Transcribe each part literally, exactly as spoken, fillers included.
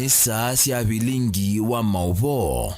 Saa sya vilingi wa maũvoo.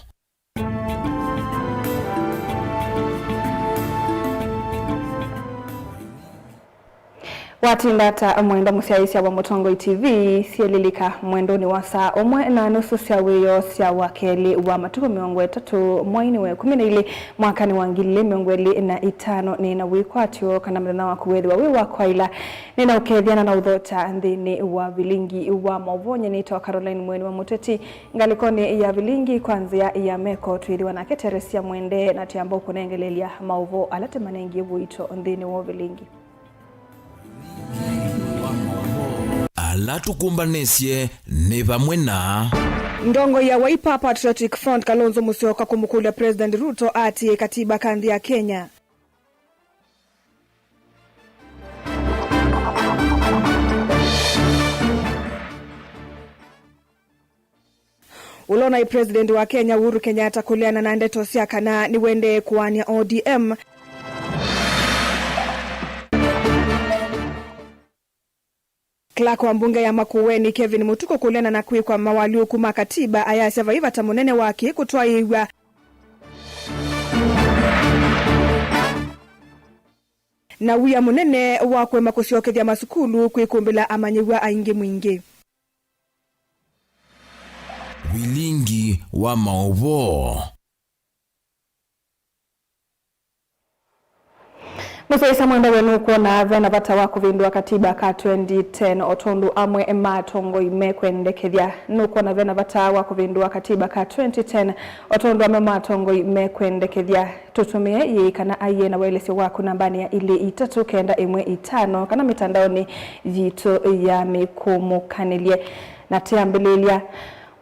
Watinda ata mwenda mũsyaĩĩsya wa Mũtongoi T V? Syĩlĩlĩka mwendonĩ wa saa ũmwe na nusu sya wĩoo sya wakelĩ wa matukũ mĩongo ĩtatũ mwainĩ wa ĩkũmi na ilĩ mwakanĩ wa ngili ilĩ mĩongo ĩlĩ na itano. Nĩ na wĩkwatyo kana mũthenya waku wethĩwa wĩ wa kwaĩla. Nĩ na ũkethya na na ũthokya nthĩnĩ wa vilingi wa maũvoo. Nyie nĩtawa Caroline Mweni wa Mũteti. Ngalĩkonĩ ya vilingi kwa nzĩa ya meko, twĩthĩwa nake Teresia Mwende, na twĩamba ũkũnengeleelya maũvoo ala tũmanengie ũito nthĩnĩ wa vilingi. Ala tũkũmbanĩsye nĩ vamwe na. Ndongoi ya Wiper Patriotic Front Kalonzo Musyoka kũmũkũlya President Ruto aatĩĩe katiba ka nthĩ ya Kenya. Ũla ũnaĩ President wa Kenya Uhuru Kenyatta kũleana na ndeto sya kana nĩwendee kũaany'a O D M. Clerk wa mbunge ya Makueni Kevin Mũtuku kũleana na kwĩkwa mawalyũku ma katiba ayasya vai vata mũnene wa kĩĩ kũtwaĩĩw'a. Na wia mũnene wa kũema kũsyokethya masukulu kwĩkũmbĩla amanyĩw'a aingĩ mwingĩ. Vilingi wa maũvoo. Mũsyaĩĩsya mwenda, we nũkwona ve na vata wa kũvĩndũa katiba ka twenty ten o tondũ amwe ma atongoi mekwendekethya? Nũkwona ve na vata wa kũvĩndũa katiba ka twenty ten o tondũ amwe ma atongoi mekwendekethya? Tũtũmĩe ĩĩ kana aiee na waĩlĩsyo waku nambanĩ ya ilĩ itatũ kenda ĩmwe itano kana mĩtandaonĩ yitũ ya mĩkũmũkanĩlye. Na tũyambĩlĩlya,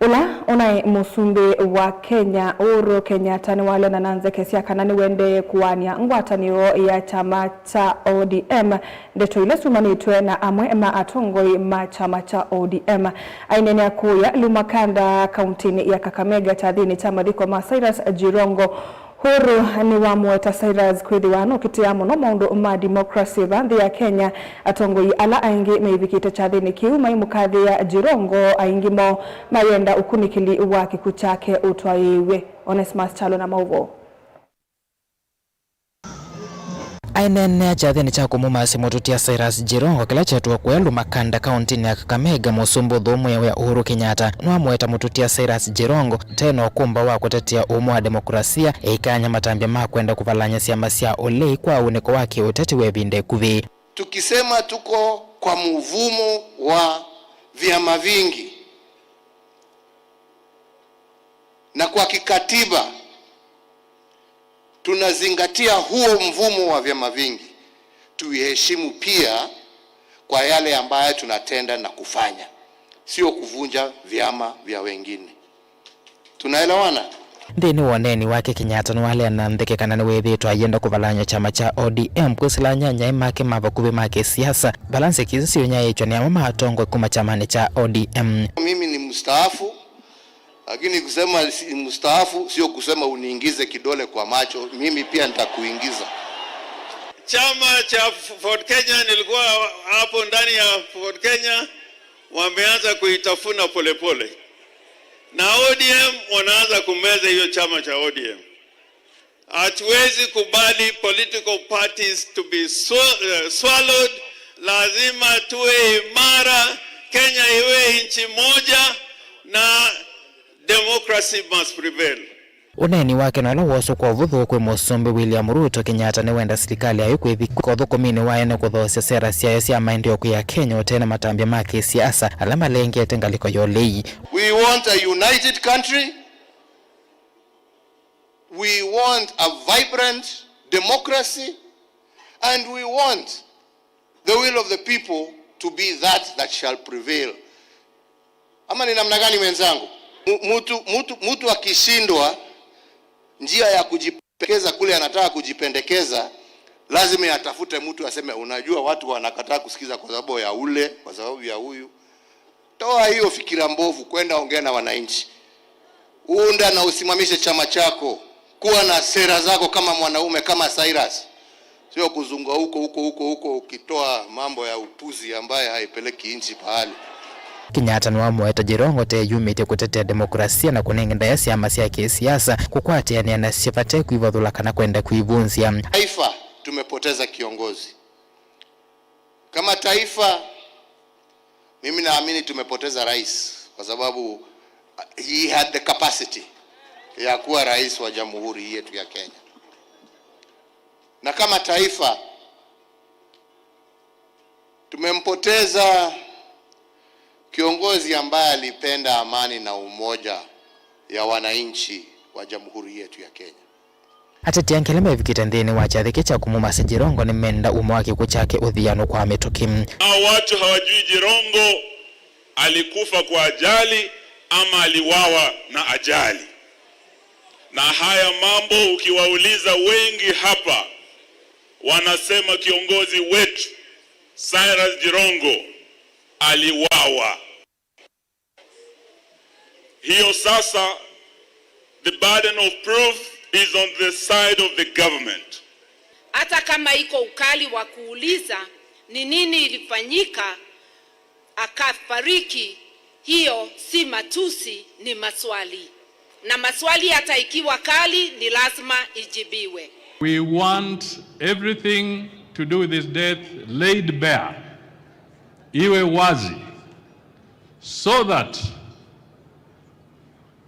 ũla ũnaĩ mũsumbĩ wa Kenya Uhuru Kenyatta nĩwaleana na nzeke sya kana nĩwendee kũaany'a ngwatanĩo ya kyama kya O D M. Ndeto ila syumanĩtw'e na amwe ma atongoi ma kyama kya O D M. Aineenea kũya Lumakanda, kauntinĩ ya Kakamega, kyathĩnĩ kya mathiko ma Cyrus Jirongo, Uhuru nĩwamũweta Cyrus kwĩthĩwa nũkĩtĩaa mũno maũndũ ma democracy va nthĩ ya Kenya. Atongoi ala aingĩ meivikĩte kyathĩnĩ kĩu maimũkathĩĩa Jirongo, aingĩ moo mayenda ũkunĩkĩli wa kĩkw'ũ kyake ũtwaĩĩw'e. Onesmus Kyalo na maũvoo. Aineenea kyathĩnĩ kya kũmũmasya mũtũtia Cyrus Jirongo kĩla kyetwe kũya Lumakanda, kauntinĩ ya Kakamega, mũsumbĩ ũthũmũe wĩa Uhuru Kenyatta nĩwamũweta mũtũtia Cyrus Jirongo tena ũkũmba wa kũtetea ũmwe wa demokrasia, eikaany'a matambya ma kwenda kũvalany'a syama sya ũlei kwa ũnĩko wa kĩũteti wa ĩvinda ĩkuvĩ. Tukisema tuko kwa mvumo wa vyama vingi na kwa kikatiba tunazingatia huo mvumo wa vyama vingi, tuiheshimu pia kwa yale ambayo tunatenda na kufanya, sio kuvunja vyama vya wengine. Tunaelewana? Nthĩnĩ wa ũneeni wake, Kenyatta nĩwaleana ntheke kana nĩwĩthĩĩtwe ayenda kũvalany'a kyama kya O D M kwĩsĩla anyanyae make ma vakuvĩ ma kĩsiasa, vala nzeke isu syĩũnyaĩĩkya nĩ amwe ma atongoi kuma kyamanĩ kya O D M. Mimi ni mstaafu, lakini kusema si mstaafu sio kusema uniingize kidole kwa macho, mimi pia nitakuingiza. Chama cha Ford Kenya, nilikuwa hapo ndani ya Ford Kenya, wameanza kuitafuna polepole. Na O D M wanaanza kumeza hiyo chama cha O D M. Hatuwezi kubali political parties to be swa-, eh, swallowed. Lazima tuwe imara, Kenya iwe nchi moja na democracy must prevail. Ũneeni wake na ũla wooswa kwa ũvũthũ kwĩ Mũsumbĩ William Ruto, Kenyatta nĩwenda silikalĩ yayo kwĩthika ũthũkũminĩ wa ene kũthoosya sera syayo sya maendeeo kwĩ Akenya ũtee na matambya ma kĩsiasa ala malengete ngalĩko ya ũlei. We want a united country. We want a vibrant democracy and we want the will of the people to be that that shall prevail. Ama ni namna gani, wenzangu? Mu-, mtu, mtu, mtu akishindwa njia ya kujipendekeza kule anataka kujipendekeza, lazima atafute mtu aseme, "Unajua watu wanakataa kusikiza kwa sababu ya ule, kwa sababu ya huyu." Toa hiyo fikira mbovu, kwenda ongea na wananchi. Unda na usimamishe chama chako. Kuwa na sera zako kama mwanaume, kama Cyrus. Sio kuzunga huko, huko, huko, huko, ukitoa mambo ya upuzi ambaye haipeleki nchi pahali. Kenyatta nĩwamũete Jirongo ta eyumĩtye kũtetea demokrasia na kũnenga ndaĩa syama sya kĩsiasa kũkwatĩanĩa nasyo vate kwĩvathũla kana kwenda kwĩvunzya. Taifa tumepoteza kiongozi. Kama taifa, mimi naamini tumepoteza rais kwa sababu, uh, he had the capacity ya kuwa rais wa jamhuri yetu ya Kenya. Na kama taifa, tumempoteza kiongozi ambaye alipenda amani na umoja ya wananchi wa jamhuri yetu ya Kenya. Ateti angĩ ala mevikĩte nthĩnĩ wa kyathĩ kĩ kya kũmũmasya Jirongo nĩmenda umo wa kĩkw'ũ kyake ũthianũkwaa mĩtũkĩ. Hao watu hawajui Jirongo alikufa kwa ajali ama aliwawa na ajali. Na haya mambo ukiwauliza wengi hapa, wanasema kiongozi wetu Cyrus Jirongo aliwawa. Hiyo sasa, the burden of proof is on the side of the government. Hata kama iko ukali wa kuuliza ni nini ilifanyika akafariki, hiyo si matusi, ni maswali. Na maswali hata ikiwa kali, ni lazima ijibiwe. We want everything to do with his death laid bare, iwe wazi, so that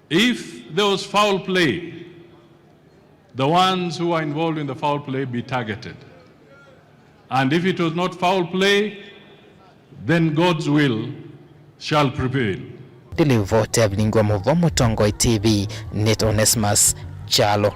if there was foul play, the ones who are involved in the foul play be targeted. And if it was not foul play, then God's will shall prevail. Ndilivoti ya vilingi wa mũvoo Mũtongoi T V, nĩtawa Onesmus Kyalo.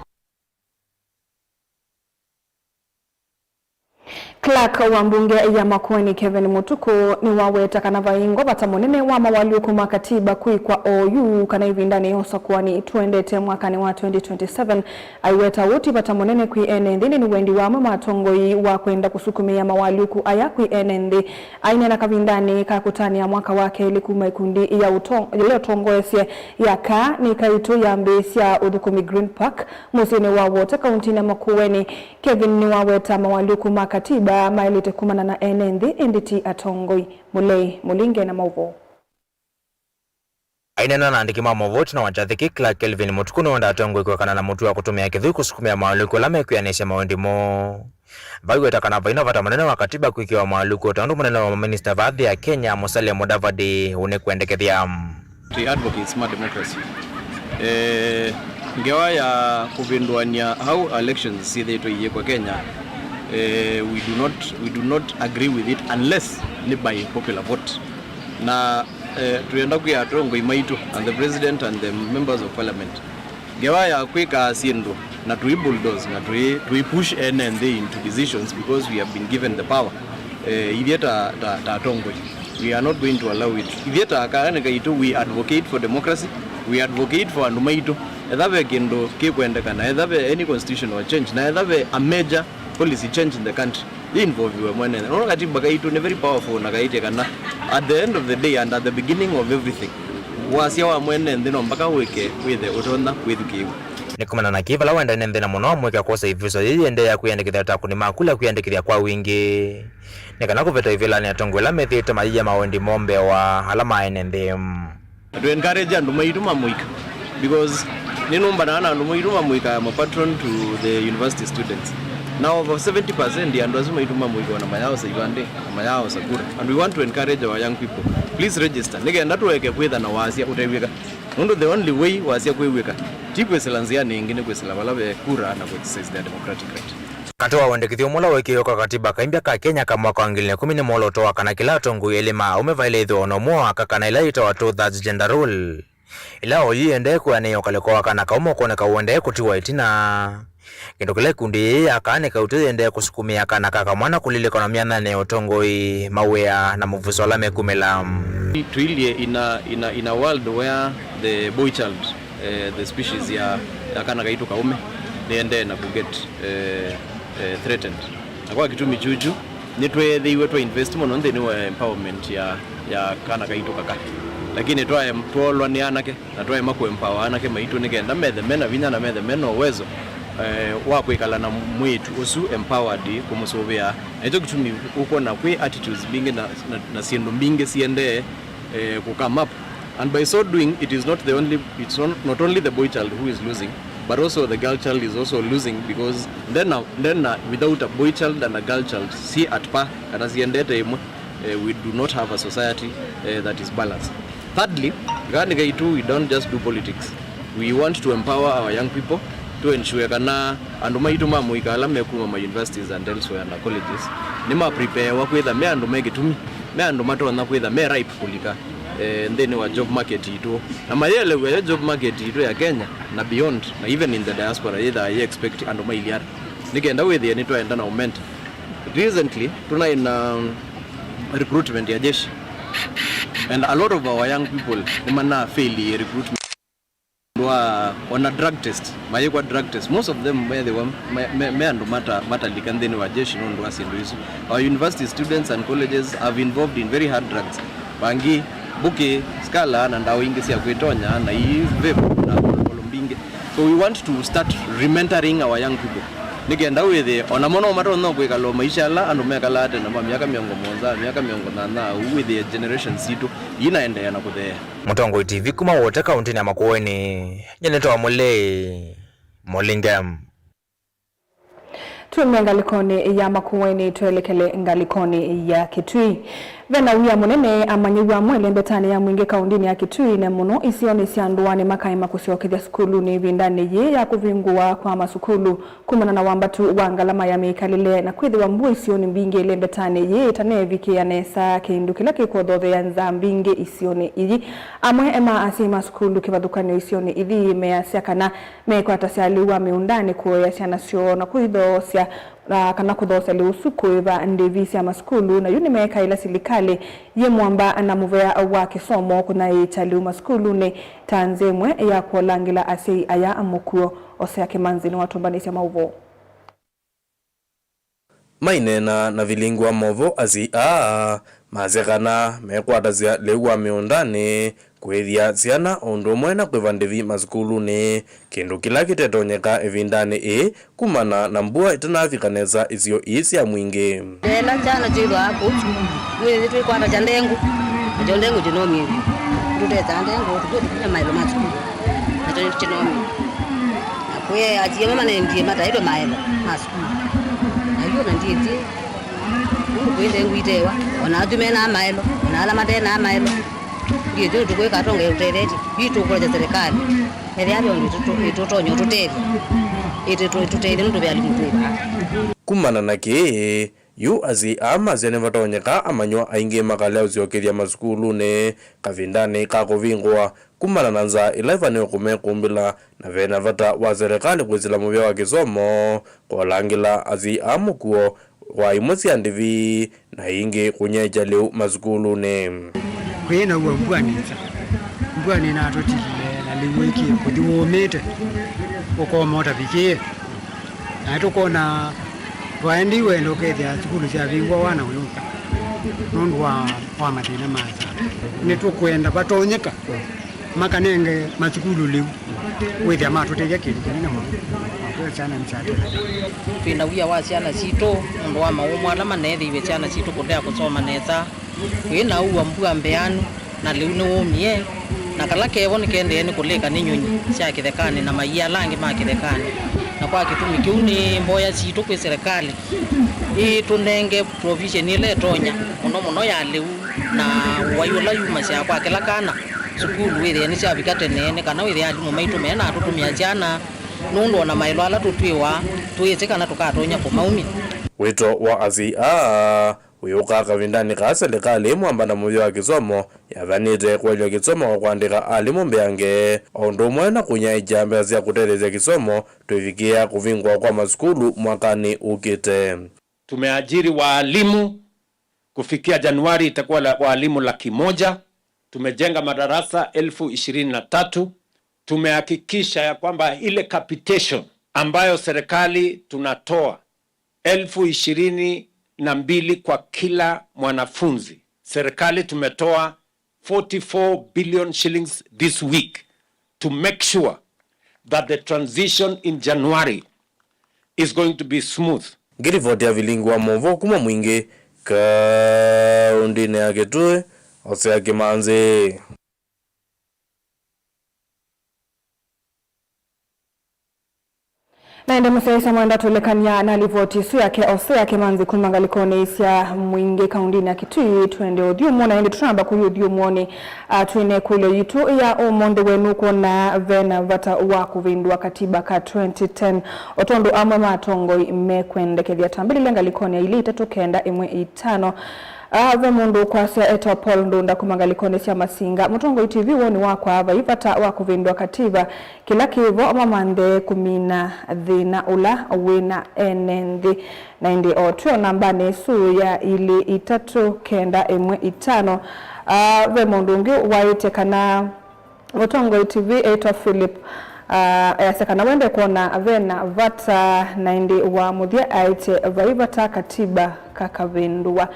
Clerk wa mbunge ya Makueni Kevin Mutuku nĩwaweta kana vaingwa vata mũnene wa mawalyũku ma katiba kwĩkwa oyu kana ĩvindanĩ ya ũsakũani tũendete mwakanĩ wa twenty twenty-seven. Aiweta ũu ti vata mũnene kwĩ ene nthĩ, nĩ wendi wa amwe ma atongoi wa kwenda kũsukumĩa mawalyũku aya kwĩ ene nthĩ. Aineena kavindanĩ ka kũtanĩa mwaka wa kelĩ kuma ikundi ya ũto-, yĩla ũtongoesye ya kaa nĩ kaitũ yambĩĩsya ũthũkũmi Green Park, mũsyĩnĩ wa Wote, kauntinĩ ya Makueni, Kevin nĩwaweta mawalyũku ma katiba maĩlĩte kumana na ene nthĩ, ĩndĩ ti atongoi. Mũlei Mũlinge na maũvoo. Aineena na andĩki ma maũvoo ĩtina wa kyathĩ kĩ, Clerk Kelvin Mutuku nĩwendaa atongoi kwĩkana na mũtuo wa kũtũmĩa kĩthũi kũsukumĩa mawalyũku ala mekwĩanĩsya mawendi moo. Vaiweta kana vaina vata mũnene wa katiba kwĩkĩwa mawalyũku o ta ũndũ mũnene wa maminista va nthĩ ya Kenya, Musalia Mudavadi, ũnĩkwendekethya. Twĩ advocates ma democracy. Eh, ngewa ya kũvĩndũanĩa how elections syĩthĩĩtwe iyĩkwa Kenya, eh, we do not, we do not agree with it unless nĩ by popular vote. Na, eh, twĩenda kwĩa atongoi maitũ and the president and the members of parliament, ngewa ya kwĩka syĩndũ na tũi bulldoze na tũi, tũi push ene nthĩ into decisions because we have been given the power. Eh, ithyĩ ta, ta, ta atongoi, we are not going to allow it. Ithyĩ ta kaanĩ kaitũ, we advocate for democracy, we advocate for andũ maitũ. Etha ve kĩndũ kĩkwendekana, etha ve any constitutional change, na etha ve a major policy change in the country, yĩ involviwe mwene. Nono katiba kaitũ nĩ very powerful na kaĩtye kana at the end of the day and at the beginning of everything, wasya wa mwene nthĩ no mpaka wĩke wĩthe ũtonya kwĩthukĩĩw'a. Nĩ kumana na kĩĩ vala wenda ene nthĩ na mũno wa mũika kwosa ĩvuso yĩĩ yĩendee ya kwĩyandĩkĩthya ta akũni ma kula kwĩyandĩkĩthya kwa wingĩ, nĩ kana kũvĩta ĩvĩlanĩ atongoi ala methĩĩtwe mayĩya mawendi moo mbee wa ala ma ene nthĩ. Na tũ encourage andũ maitũ ma mũika, because nĩnũmbanaa na andũ maitũ ma mũika, I'm a patron to the university students. Na over seventy percent ya andũ asu maitũ ma mũika ona mayaaosa ivandĩ, na mayaaosa kura. And we want to encourage our young people. Please register, nĩ kenda tũeke kwĩtha na wasya ũtew'ĩka. Nũndũ the only way wasya kwĩw'ĩka ti kwĩsĩla nzĩanĩ ĩngĩ, nĩ kwĩsĩla vala ve kura na kũ exercise their democratic right. Katĩ wa wendekethyo ũmwe ũla weekĩiwe kwa katiba kaimbya ka Kenya ka mwaka wa ngili na ĩkũmi nĩ mwolooto wa kana kĩla atongoi elĩ ma aũme vaĩle ĩthĩwa na ũmwe wa aka kana ĩla yĩtawa two thirds gender rule, ĩla oyu yĩendee kwĩanĩĩa ũkalĩko wa kana kaũme ũkwoneka ũendee kũtiwa ĩtina. Kĩndũ kĩla ikundi yĩĩ ya kaa nĩ kautũ yĩendee kũsukumĩa kana ka kamwana kũlilikana myathanĩ ya ũtongoi, mawĩa, na mũvuso ala mekumĩla. Tũilye in a, in a, in a world where the boy child, eh, the species ya, ya kana kaitũ kaũme nĩendee na kũget, eh, eh, threatened. Na kwa kĩtumi kyuchu, nĩtweethĩiwe twa invest mũno nthĩnĩ wa empowerment ya, ya kana kaitũ kaka. Lakini twae-, twoolwa nĩ anake, na twaema kũ empower anake maitũ nĩ kenda methe mena vinya na methe mena uwezo, eh, wa kwĩkala na mwĩĩtu ũsu empowered kũmũsũvĩa. Na nĩkyo kĩtumi ũkwona kwĩ attitudes mbingĩ na, na, na syĩndũ mbingĩ siendee eh, ku come up. And by so doing, it is not the only, it's not, not only the boy child who is losing, but also the girl child is also losing, because then, uh, then, uh, without a boy child and a girl child si at par, kana siendete imwe, eh, we do not have a society, eh, that is balanced. Thirdly, Ghana Gaitu, we don't just do politics. We want to empower our young people to ensure kana andũ maitũ ma mũika ala mekuma ma universities and elsewhere na colleges nĩmapreparewa kwĩtha me andũ me kĩtumi, me andũ matonya kwĩtha me ripe kũlika, eh, nthĩnĩ wa job market itũ, na mayĩelew'a yo job market itũ ya Kenya na beyond, na even in the diaspora yĩthaa yĩ expect andũ mailyĩ ata, nĩ kenda wĩthĩe nĩtwaenda na augment. Recently tũnaĩ na recruitment ya jeshi, and a lot of our young people nĩmana fail recruitment wa ona drug test, mayĩkwa drug test. Most of them methĩwa me, me, me andũ mata, matalika nthĩnĩ wa jeshi nũndũ wa syĩndũ isu. Our university students and colleges have involved in very hard drugs. Bangi, mbũkĩ, skala, na ndawa ingĩ sya kwĩtonya, na ii vape, na kolokolo mbingĩ. So we want to start rementoring our young people. Nĩ kenda wĩthĩe, ona mo no matonya kwĩkala o maisha ala andũ mekalaa tene ma myaka mĩongo mũonza, myaka mĩongo nyanya, ũu wĩthĩe generations sitũ inaendeea na kũtheea. Mũtongoi T V kuma Wote kaũntĩnĩ ya Makueni, nyie nĩtawa Mũlei Mũlinge. Tuume ngalĩkonĩ ya Makueni, twelekele ngalĩkonĩ ya Kitui. Ve na wia mũnene amanyĩw'a amwe lembetanĩ ya mwingĩ kaũntĩnĩ ya Kitui, na mũno isionĩ sya ndũanĩ makaema kũsyokethya sukulunĩ ĩvindanĩ yĩĩ ya kũvingũwa kwa masukulu. Kumana na wambatu wa ngalama ya mĩkalĩle na kwĩthĩwa mbua isionĩ mbingĩ lembetanĩ yĩĩ ĩtaneevikĩa nesa, kĩndũ kĩla kĩkũthothea nzaa mbingĩ isionĩ iyi, amwe ma asyai ma sukulu kĩvathũkany'o isionĩ ithi measya kana mekwatasya lĩu wa mĩũndanĩ kũea syana syoo na kũithoosya, na kana kũthoosya lĩu ũsu kũĩva ndĩvi sya masukulu, na yu nĩmekaĩla silikalĩ yĩ mwamba na mũvea wa kĩsomo kũnyaĩĩkya lĩu masukulunĩ ta nzĩa ĩmwe ya kũolangĩla asyai aya mũkuo. Osea Kĩmanzi nĩwatũmbanĩsya maũvoo. Maineena na vilingi wa maũvoo, asyai aa masya kana mekwatasya lĩu wa mĩũndanĩ kũĩthya syana o ũndũ ũmwe na kwĩva ndĩvi masukulunĩ, kĩndũ kĩla kĩtetonyeka ĩvindanĩ ĩĩ kumana na mbua ĩtanavika nesa isio ii sya mwingĩ. Ĩla syana syĩthwaa kũu sukulu, mwĩthĩ twĩkwatasya ndengũ, nakyo ndengũ kĩnomie vyũ. Tũtesaa ndengũ, tũkwĩthĩ kinya maĩlo ma sukulu, nakyo kĩnomie. Na kwĩ asyai amwe manendie mataĩtwe maĩlo ma sukulu. Na yu ona ndiĩtye ũndũ kwĩ ndengũ itewa, ona athu menaa maĩlo, ona ala matenaa maĩlo. Ndiĩtye ũndũ tũkwĩka atongoesya tũtethetye. Yu tũkũlasya serikali ethĩa ve ũndũ ĩtũtonya ũtũtethya, ĩtũtethya nũndũ ve alimũ twĩ vaa. Kumana na kĩĩ, yu asyai aa masya nĩvatonyeka amanyĩw'a aingĩ makalea ũsyokethya masukulunĩ kavindanĩ ka kũvingũa kumana na nzaa ĩla ĩvanĩwe kũmekũmbĩla, na ve na vata wa serikali kwĩsĩla mũvea wa kĩsomo kũolangĩla asyai aa mũkuo wa imwe sya ndĩvi na ingĩ kũnyaĩĩkya lĩu masukulunĩ. Kwĩ na w'o mbua nĩ nza, mbua nĩnatũtilile na lĩu ĩkĩe kũthi wũmĩte ũkoma ũtavikĩe. Na tũkona twaendei wenda ũkethĩa sukulu syavingwa wana ũyũka nũndũ wa, wa mathĩna ma nza. Nĩtũkwenda vatonyeka makanenge masukulu lĩu wĩthĩa matũtethya kĩndũ kĩnene mũno. Kwĩ syana nĩsyatetheka. Twĩ na wia wa syana sitũ nũndũ wa maũmũ ala maneethĩiwe syana sitũ kũlea kũsoma nesa. Kwĩ na ũu wa mbua mbeanu, na lĩu nĩwũmie, na kala kevo nĩkendee nĩ kũlĩka nĩ nyũnyi sya kĩthekanĩ na maia ala angĩ ma kĩthekanĩ. Na kwa kĩtumi kĩu nĩ mboya sitũ kwĩ serikali ĩtũnenge provision ĩla ĩtonya mũno mũno ya lĩu na ũwai ũla yumasyaa kwa kĩla kana sukulu wĩthĩe nĩsyavika tene, nĩ kana wĩthĩe alimũ maitũ menatũtũmĩa syana, nũndũ ona maĩlo ala tũtwĩwa tũyĩsĩ kana tũkatonya kũmaumya. Wĩto wa asyai aa wĩũkaa kavindanĩ kaa silikalĩ ĩmwamba na mũvea wa kĩsomo yathanĩte kũelya kĩsomo kwa kũandĩka alimũ mbeange, o ũndũ ũmwe na kũnyaĩĩkya mbesa sya kũtetheesya kĩsomo tũivikĩĩa kũvingũa kwa masukulu mwakanĩ ũkĩte. Tumeajiri waalimu, kufikia Januari itakuwa la, waalimu laki moja. Tumejenga madarasa elfu ishirini na tatu. Tumehakikisha ya kwamba ile capitation ambayo serikali tunatoa elfu ishirini na mbili kwa kila mwanafunzi, serikali tumetoa forty-four billion shillings this week to make sure that the transition in January is going to be smooth. Ngĩlivoti ya vilingi wa maũvoo kuma Mwingĩ, kaũndĩnĩ ya Kitui, Osea Kĩmanzi. Na ĩndĩ mũsyaĩĩsya mwenda tũlekany'a na livoti ĩsu yake Osea Kĩmanzi kuma ngalĩkonĩ sya Mwingĩ kaũndĩnĩ ya Kitui. Twende ũthyũmũo, na ĩndĩ tũtanamba kũya ũthyũmũonĩ, a, twĩna ĩkũlyo yitũ ya ũmũnthĩ, we nũkwona vena vata wa kũvĩndũa katiba ka twenty ten, o tondũ amwe ma atongoi mekwendekethya? Twambĩlĩlye ngalĩkonĩ ya ilĩ itatũ kenda ĩmwe itano. A, ve mũndũ ũkwasya etwa Paul Ndunda kuma ngalĩkonĩ sya Masinga. Mũtongoi T V, woni wakwa, vai vata wa kũvĩndũa katiba. Kĩla kĩvo mamanthe kũmina thĩna ũla wĩna ene nthĩ. Na ĩndĩ o twĩ o nambanĩ ĩsu ya ilĩ itatũ kenda ĩmwe itano, a, ve mũndũ ũngĩ waĩtye kana mũtongoi T V etwa Philip, a, easya kana wende kwona vena vata, na ĩndĩ wa mũthya aĩtye vai vata katiba kakavĩndũwa.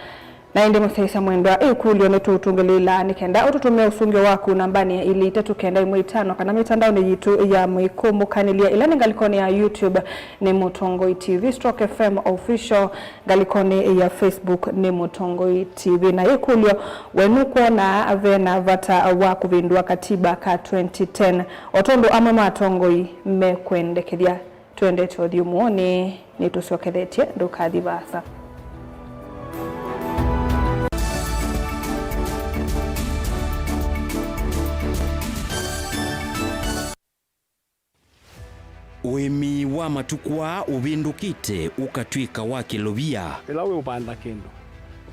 Na ĩndĩ mũsyaĩĩsya mwendwa, ĩkũlyo nĩtũũtũngĩlĩĩla nĩ kenda ũtũtũmĩe ũsũngĩo waku nambanĩ ya ilĩ itatũ kenda ĩmwe itano kana mĩtandaonĩ yitũ ya mwĩkũmũkanĩlya, ĩla nĩ ngalĩkonĩ ya YouTube nĩ Mũtongoi T V, Stroke F M Official, ngalĩkonĩ ya Facebook nĩ Mũtongoi T V. Na ĩkũlyo, we nũkwona vena vata wa kũvĩndũa katiba ka twenty ten, o tondũ amwe ma atongoi mekwendekethya? Twendete ũthyũmũonĩ, nĩtũsyokethetye, ndũkathi vaasa. Ũĩmi wa matukũ aa ũvĩndũkĩte ũkatw'ĩka wa kĩlovia. Ĩla wĩ ũvanda kĩndũ,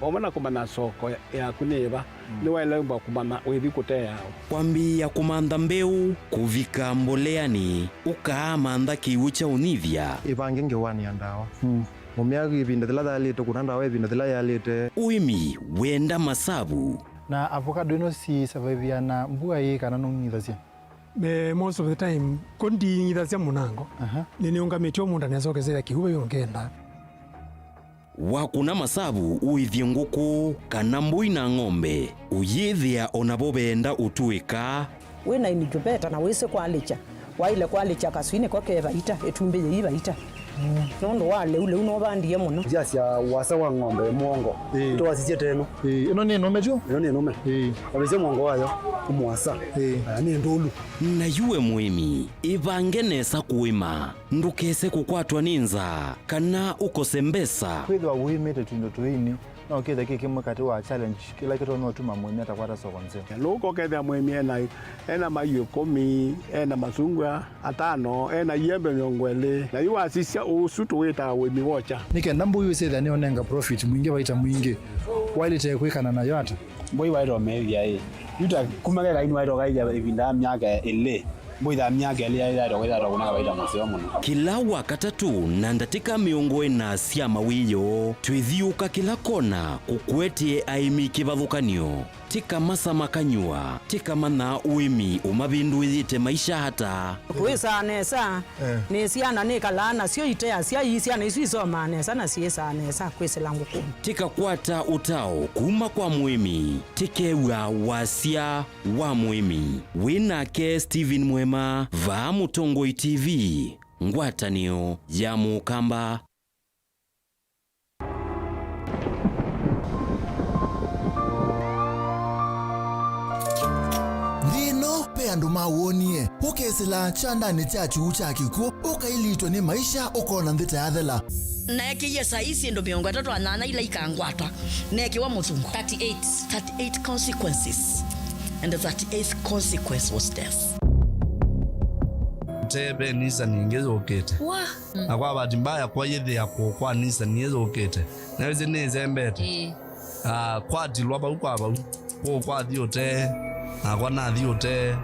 vamwe na kũmanya soko yaku nĩ ĩva, nĩwaĩle kũmanya ũithi kũteawa. Kwambĩĩa kũmantha mbeũ, kũvika mboleanĩ, ũkaamantha kĩw'ũ kya ũnyivya. Ĩvange ngewanĩa ndawa. Mũmĩa ĩvinda yĩla yaĩlĩte, kũna ndawa ĩvinda yĩla yaĩlĩte. Ũĩmi wenda masavu. Na avocado ĩno si survive na mbua ĩĩ kana nũng'ithasya? Eh, most of the time, ko nding'ithasya mũnango. Aha. Nĩnĩũngamĩtye o mũndũ anesa ũkesethya kĩw'ũ vai ũndũ kenda. Wakũna masavu ũĩthye ngũkũ kana mbũi na ng'ombe, ũyĩthĩa o navo veenda ũtũĩka. Wĩ na incubator na wĩsĩ kwalĩkya, waĩle kwalĩkya kaswinĩ ko ke vaita, ĩtumbĩ yĩi vaita. Nũndũ wa lĩu, lĩu nũvandie mũno. Ndyasya wasa wa ng'ombe mũongo. Ĩĩ. Tũwasisye teno. Ĩĩ, ĩno nĩ nũme tyo? Ĩno nĩ nũme. Ĩĩ. Wavĩsya mũongo wayo, ũmwasa. Ĩĩ. Aya nĩ ndũlu. Na yu we mũĩmi, ĩvange nesa kũĩma. Ndũkese kũkwatwa nĩ nzaa kana ũkose mbesa. Kwĩthĩwa wĩmĩte tũindo tũini, no kĩthe kĩ kĩmwe katĩ wa challenge kĩla kĩtonya ũtuma mũĩmi atakwata soko nzeo. Lũũka ũkethĩa mũĩmi ena, ena maiũ ĩkũmi, ena masungwa atano, ena iembe mĩongo ĩlĩ. Na yu wasisya ũsu tũwĩtaa ũĩmi wokya. Nĩ kenda mbũi ĩsyĩthĩa nĩũnenga profit mwingĩ, vaita mwingĩ, waĩlĩte kwĩkana nayo ata? Mbũi waĩtwa meĩthya ĩ. Yu ta kuma keka inu waĩtwa kaĩthya ĩvinda ya myaka ĩlĩ. Mbũi ya myaka ĩlĩ yaĩ yaĩtwa kwĩthĩa tũkũna kawaita mũseo mũno. Kĩla Wakatatũ na ndatĩka mĩongo ĩna sya mawĩoo, twĩthiũũka kĩla kona kũkũetee aĩmi kĩvathũkany'o. Tĩkamasama kanyũa, tĩkamanya ũĩmi ũmavĩndũĩĩte maisha ata. Kwĩsaa nesa, eh, nĩ syana nĩkalaa nasyo iteasya, ii syana isu isomaa nesa na syĩsaa nesa kwĩsĩla ngũkũnĩ. Tĩkakwata ũtao kuma kwa mũĩmi, tĩkew'a wasya wa mũĩmi. Wĩ nake Stephen Mwema, vaa Mũtongoi T V, ngwatanĩo ya Mũkamba. Nthĩ ĩno, ve andũ mawonie, ũkesĩla kyandanĩ kya kyuu kya kĩkw'ũ, ũkailitwe nĩ maisha, ũkona nthĩ ta yathela. Neekĩie saa ii syĩndũ mĩongo ĩtatũ na nyanya ila ikangwata, neekĩwa mũthungo. Thirty-eight, thirty-eight consequences, and the thirty-eighth consequence was death. Te ve Nissan ĩngĩ yũkĩte. Wa. Na kwa bahati mbaya, kwayĩthĩa kũũ kwa Nissan ĩyũkĩte. Na wĩsĩ nĩĩsembete. Ĩĩ. Ah, kwatilwa vau kwa vau. Kũũ kwathi ũtee, nakwa nathi ũtee.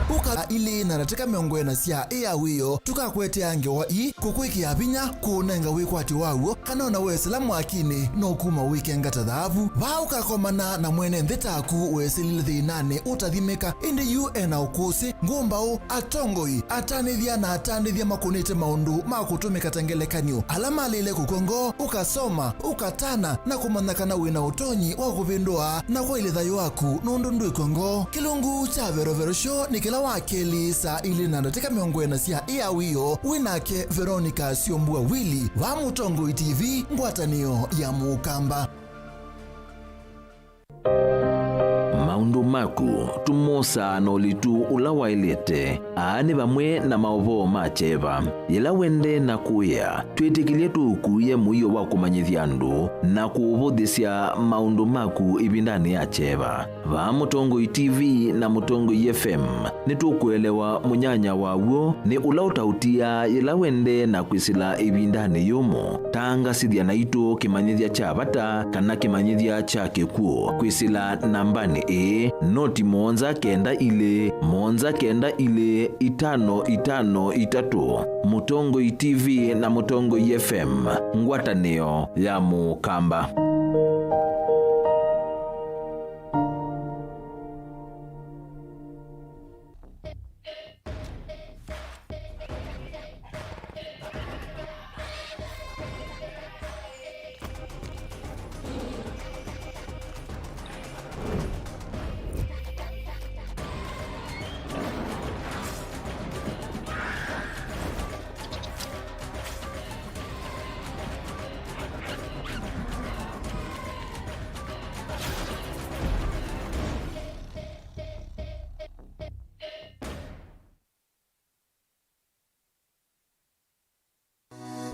Ũka ilĩ na ndatĩka mĩongo ĩna sya ĩa wĩoo, tũkakwetea ngewa ii, kũkwĩkĩa vinya, kũũnenga wĩkwatyo waw'o, kana ona wesĩla mwakinĩ, no kuma wĩkenga ta thaavu. Vaa ũkakomana na mwene nthĩ taku wesĩlile thĩnanĩ ũtathimĩka, ĩndĩ yu ena ũkũsĩ, ngũmbaũ, atongoi, atanĩthya na atandĩthya makũnĩte maũndũ ma kũtũmĩka ta ngelekany'o, ala malĩle kũkw'a ngoo, ũkasoma, ũkatana, na kũmanya kana wĩ na ũtonyi wa kũvĩndũa na kwaĩlĩ thayũ waku nũndũ ndwĩkw'a ngoo. Kĩlungu kya Verovero Show nĩ kĩla wa kelĩ saa ilĩ na ndatĩka mĩongo ĩna sya ĩa wĩoo, wĩ nake Veronica Syombua Willy, vaa Mũtongoi T V, ngwatanĩo ya Mũkamba. Maũndũ maku tũmosaa na ũlitu ũla waĩlĩte. Aa nĩ vamwe na maũvoo ma kyeva. Yĩla wendee na kũĩa, twĩtĩkĩlye tũũkuĩe mũio wa kũmanyĩthya andũ na kũũvũthĩsya maũndũ maku ĩvindanĩ ya kyeva. Vaa Mũtongoi T V na Mũtongoi F M, nĩtũkũelewa mũnyanya wa w'o nĩ ũla ũtaũtiaa yĩla wendee na kwĩsĩla ĩvindanĩ yũmũ. Tangasĩthya naitũ kĩmanyĩthya kya vata kana kĩmanyĩthya kya kĩkw'ũ kwĩsĩla nambanĩ ĩĩ, noti mũonza kenda ilĩ, mũonza kenda ilĩ, itano itano itatũ. Mũtongoi T V na Mũtongoi F M, ngwatanĩo ya Mũkamba.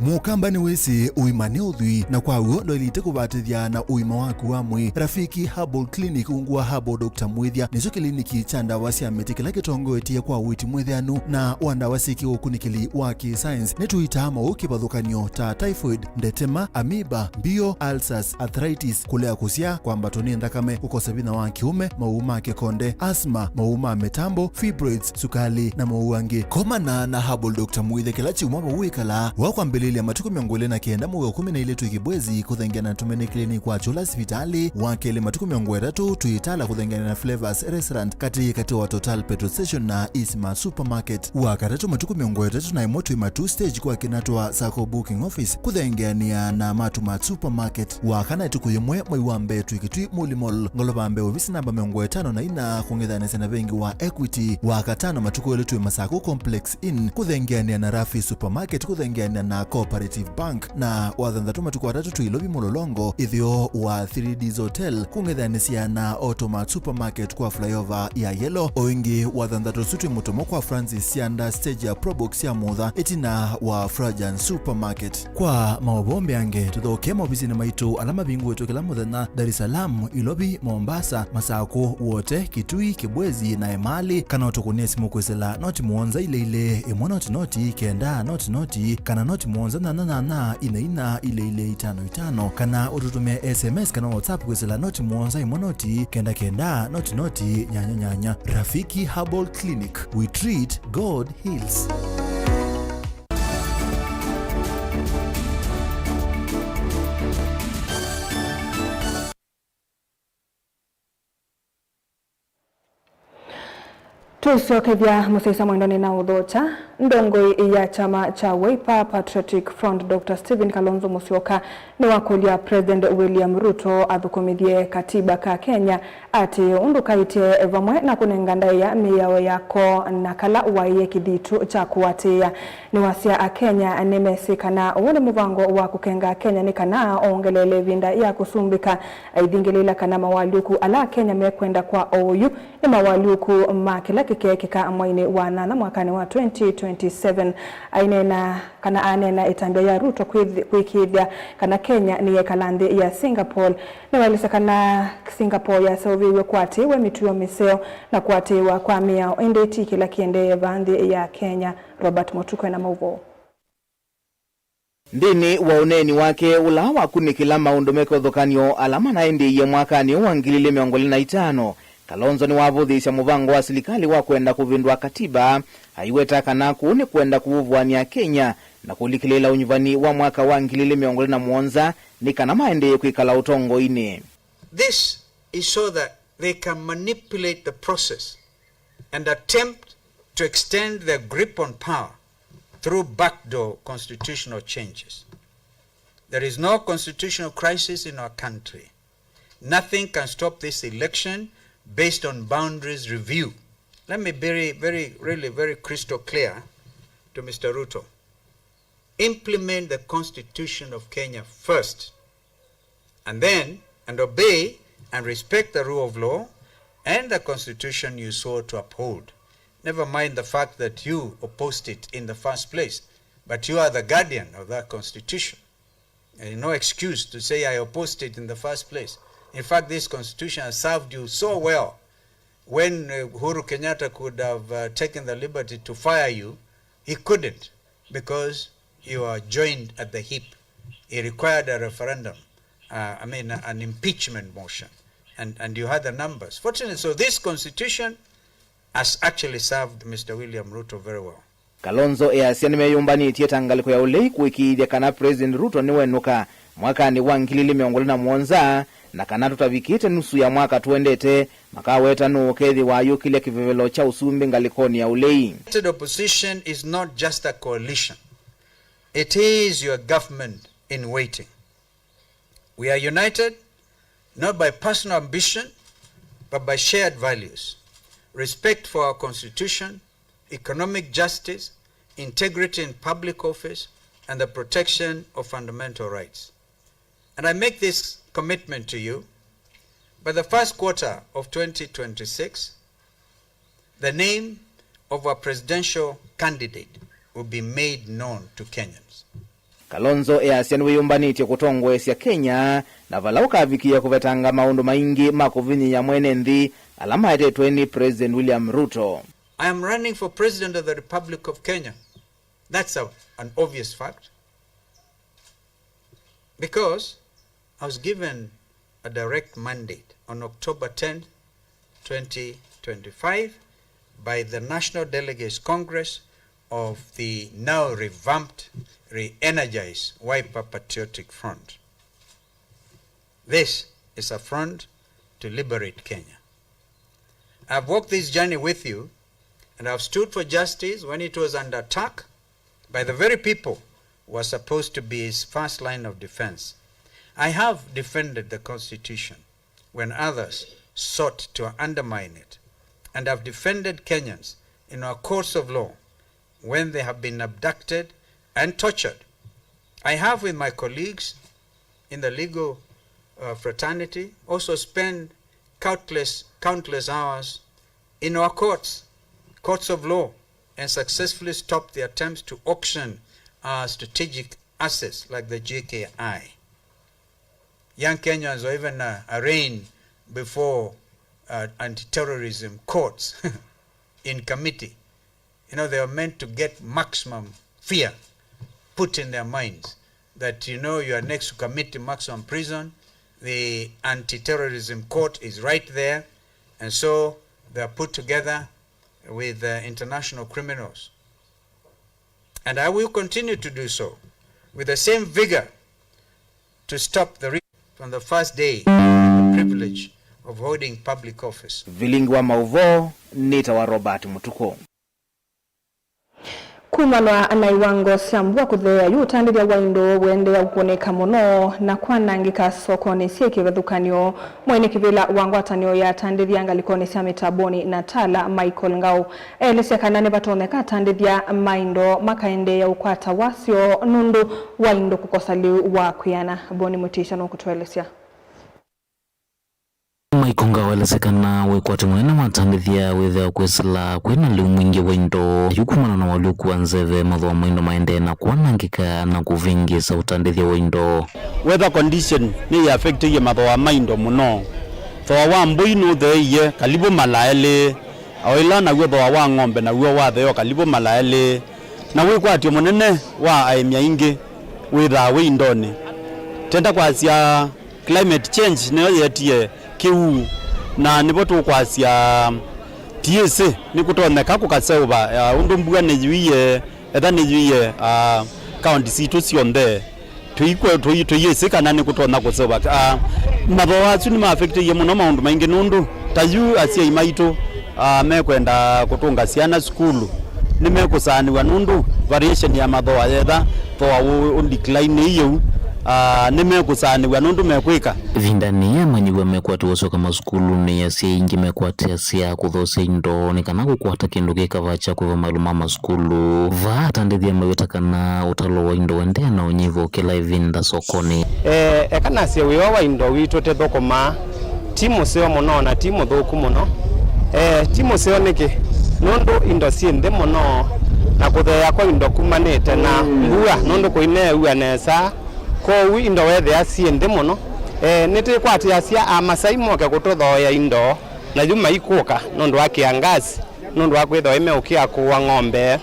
Mũkamba nĩwĩsĩ ũima nĩ ũthwii, na kwa w'o ndwaĩlĩte kũvatĩthya na ũima waku wa mwĩĩ. Rafiki Herbal Clinic, ungu wa Herbal Doctor Mwĩthya, nĩkyo kĩliniki kya ndawa sya mĩtĩ kĩla kĩtongoetye kwa ũiiti mwĩtheanu na wa ndawa syĩ kĩũkunĩkĩli wa kĩ-science. Nĩtũitaa maũũ kĩvathũkany'o ta typhoid, ndetema, amoeba, mbio, ulcers, arthritis, kũlea kũsyaa, kwambatwa nĩ nthakame, kũkosa vinya wa kĩũme, maũũ ma kĩkonde, asthma, maũũ ma mĩtambo, fibroids, sukali, na maũũ angĩ. Komana na Herbal Doctor Mwĩthya kĩla kyumwa vau wĩkalaa, wa kwambĩlĩlya matukũ mĩongo ĩlĩ na kenda mwei wa kũmi na ilĩ twĩ Kibwezi kũthengeana na Tumaini Clinic kwa Kyũla sivitalĩ, wa kelĩ matukũ mĩongo ĩtatũ twĩ Ĩtala kũthengeana na Flavors Restaurant katĩ katĩ wa Total Petrol Station na Isma Supermarket, wa katatũ matukũ mĩongo ĩtatũ na ĩmwe twĩ Matuu Stage kwa Kinatwa Sacco Booking Office kũthengeanĩa na Matumat Supermarket, wa kana ĩtukũ yĩmwe mwei wa mbee twĩ Kitui Muli Mall, ngolova mbee ovisi namba mĩongo ĩtano na ina kũng'ethanĩsya na vengi wa Equity, wa katano matukũ elĩ twĩ Masaku Complex Inn kũthengeanĩa na Rafi Supermarket kũthengeanĩa na Cooperative Bank, na wa thanthatũ matukũ atatũ twĩ Ilovi Mũlolongo, ĩtheo wa Three Ds Hotel kũng'ethanĩsya na Automat Supermarket kwa flyover ya Yellow. O ĩngĩ wa thanthatũ ũsu twĩ Mũtomo kwa Francis Sianda stage ya Probox ya Mutha ĩtina wa Frajan Supermarket. Kwa maũvoo mbeange, tũthokee maovisinĩ maitũ ala mavingũĩtwe kĩla mũthenya, Dar es Salaam, Ilovi, Mombasa, Masakũ, Wote, Kitui, Kibwezi, na Emali, kana ũtũkũnĩe simũ kwĩsĩla noti mũonza ilĩ ilĩ, ĩmwe noti noti, kenda noti noti, kana noti mũonza nyanya nyanya, ina ina, ilĩ ilĩ, itano itano, kana ũtũtũmĩe S M S kana WhatsApp kwĩsĩla noti mũonza ĩmwe noti, kenda kenda, noti noti, nyanya nyanya. Rafiki Herbal Clinic, we treat, God heals. Twĩsyokethya mũsyaĩĩsya mwendwa nĩnaũthokya. Ndongoi ya kyama kya Wiper Patriotic Front, Doctor Stephen Kalonzo Musyoka, nĩwakũlya President William Ruto athũkũmĩthye katiba ka Kenya, atĩĩ ũndũ kaĩtye vamwe na kũnenga ndaĩa mĩao yako na kala waĩe kĩthitũ kya kũatĩĩa. Nĩwasya Akenya nĩmesĩ kana ũũ nĩ mũvango wa kũkenga Akenya nĩ kana ongeleele ĩvinda ya kũsumbĩka, aithingĩlĩĩla kana mawalyũku ala Akenya mekwenda kwa oyu nĩ mawalyũku ma kĩla kĩkeekĩka mwainĩ wa nyanya mwakanĩ wa twenty twenty-seven. Aineena kana aneena ĩtambya ya Ruto kwĩth-, kwĩkĩĩthya kana Kenya nĩyekala nthĩ ya Singapore. Nĩwaelesya kana Singapore yaseũvĩw'e kũatĩĩw'a mĩtuo mĩseo na kũatĩĩwa kwa mĩao, ĩndĩ ti kĩla kĩendee vaa nthĩ ya Kenya. Robert Mũtuku ena maũvoo. Nthĩnĩ wa ũneeni wake ũla wakunĩkĩla maũndũ mekĩvathũkany'o ala manaendĩie mwakanĩ ũũ wa ngili ilĩ mĩongo ĩlĩ na itano, Kalonzo nĩwavũthĩĩsya mũvango wa silikalĩ wa kwenda kũvĩndũa katiba, aiweta kana kũu nĩ kwenda kũvũvũanĩa Kenya na kũlikĩlĩĩla ũnyuvani wa mwaka wa ngili ilĩ mĩongo ĩlĩ na mũonza nĩ kana maendee kwĩkala ũtongoinĩ. This is so that they can manipulate the process and attempt to extend their grip on power through backdoor constitutional changes. There is no constitutional crisis in our country. Nothing can stop this election based on boundaries review. Let me be very, very, really very crystal clear to Mister Ruto. Implement the Constitution of Kenya first, and then, and obey and respect the rule of law, and the constitution you swore to uphold. Never mind the fact that you opposed it in the first place, but you are the guardian of that constitution. And no excuse to say, "I opposed it in the first place." In fact, this constitution has served you so well. When uh, Uhuru Kenyatta could have uh, taken the liberty to fire you, he couldn't, because you are joined at the hip. He required a referendum, uh, I mean, an impeachment motion, and, and you had the numbers. Fortunately, so this constitution has actually served Mister William Ruto very well. Kalonzo easya nĩmeyũmbanĩtye ta ngalĩko ya ũlei kũĩkĩĩthya kana President Ruto nĩwenũka mwakanĩ wa ngili ilĩ mĩongo ĩlĩ na mũonza, na kana tũtavikĩte nusu ya mwaka tũendete, makaweta nũũ ũkethĩwa ayũkĩlya kĩvevelo kya ũsumbĩ ngalĩkonĩ ya ũlei. Elected opposition is not just a coalition. It is your government in waiting. We are united not by personal ambition, but by shared values, respect for our constitution, economic justice, integrity in public office, and the protection of fundamental rights. And I make this commitment to you. By the first quarter of twenty twenty-six, the name of a presidential candidate will be made known to Kenyans. Kalonzo easya nĩwĩyũmbanĩtye kũtongoesya Kenya, na vala ũkavikĩĩa kũvetanga maũndũ maingĩ ma kũvinyĩĩa mwene nthĩ ala maetetwe nĩ President William Ruto. I am running for President of the Republic of Kenya. That's a, an obvious fact. Because I was given a direct mandate on October tenth, twenty twenty-five, by the National Delegates Congress of the now revamped, re-energized Wiper Patriotic Front. This is a front to liberate Kenya. I've walked this journey with you, and I've stood for justice when it was under attack by the very people who are supposed to be his first line of defense. I have defended the Constitution when others sought to undermine it, and have defended Kenyans in our courts of law when they have been abducted and tortured. I have, with my colleagues in the legal uh, fraternity, also spent countless, countless hours in our courts, courts of law, and successfully stopped the attempts to auction our strategic assets like the J K I. Young Kenyans were even uh, arraigned before uh, anti-terrorism courts in committee. You know, they are meant to get maximum fear put in their minds that, you know, you are next to commit maximum prison. The anti-terrorism court is right there. And so they are put together with uh, international criminals. And I will continue to do so with the same vigor to stop the re- from the first day of the privilege of holding public office. Vilingi wa maũvoo nĩtawa Robert Mũtukũ. Kumana na iwango sya mbua kũtheea yu, ũtandĩthya wa indo ũendeea kũkũnĩka mũno na kwanangĩka sokonĩ syĩ kĩvathũkany'o. Mwene kĩvĩla wa ngwatanĩo ya atandĩthya ngalĩkonĩ sya mĩtambonĩ na tala, Michael Ngau, eelesya kana nĩvatonyeka atandĩthya ma indo makaendeea ũkwata wasyo nũndũ wa indo kũkosa lĩu wa kwĩana. Boni Mũtĩsya nũkũtũelesya. Michael Ngau aelesya kana wĩkwatyo mũnene wa atandĩthya wĩthĩawa kwĩsĩla kwĩna lĩu mwingĩ wa indo, yu kumana na ũalyũku wa nzeve, mathooa ma indo maendee na kwanangĩka na kũvĩngĩĩsa ũtandĩthya wa indo. Weather condition nĩyĩaffectĩie mathooa ma indo mũno. Thooa wa mbũi nũtheeie kalivũ mala elĩ, o ĩla naw'o thooa wa ng'ombe naw'o watheea kalivũ mala elĩ, na wĩkwatyo mũnene wa aĩmi aingĩ wĩthaa wĩ indonĩ. Tenda kwasya climate change nĩyo yeetie kĩu, na nĩvo tũkwasya tiĩsĩ nĩkũtonyeka kũkaseũva, ah, ũndũ mbua nĩyuie, etha nĩyuie, ah, kaunti sitũ syonthe. Tũikwe-, tũi-, tũiĩsĩ kana nĩkũtonya kũseũva. Ah, mathooa asu nĩmaaffectĩie mũno maũndũ maingĩ, nũndũ ta yu asyai maitũ, ah, mekwenda kũtũnga syana sukulu, nĩmekũsaanĩw'a nũndũ variation ya mathooa yetha thooa ũ, ũ decline ĩu, ah, nĩmekũsaanĩw'a nũndũ mekwĩka. Ĩvindanĩ yĩĩ, amanyĩw'a mekwatĩwa ũsyoka masukulunĩ, asyai aingĩ mekwatĩasya kũthoosya indo nĩ kana kũkwata kĩndũ kĩ kavaa kya kũĩva maũndũ ma masukulu. Vaa atandĩthya maweta kana ũtalo wa indo ũendeea na ũnyivũkĩla ĩvinda sokonĩ. Eh, eka nasye wĩoo wa indo witũ tĩthũkũmaa, Ti mũseo mũno na ti mũthũku mũno. Eh, ti mũseo nĩkĩ? Nũndũ indo syĩ nthĩ mũno, na kũtheea kwa indo kumanĩte na mbua, nũndũ kũineew'a nesa. Kwoou indo weethĩa syĩ nthĩ mũno. Eh, nĩtwĩkwatĩasya Amasai moke kũtũthooea indo, na yu maikũka nũndũ wa kĩangasi, nũndũ wa kwĩthĩwa imeũkĩa kũũa ng'ombe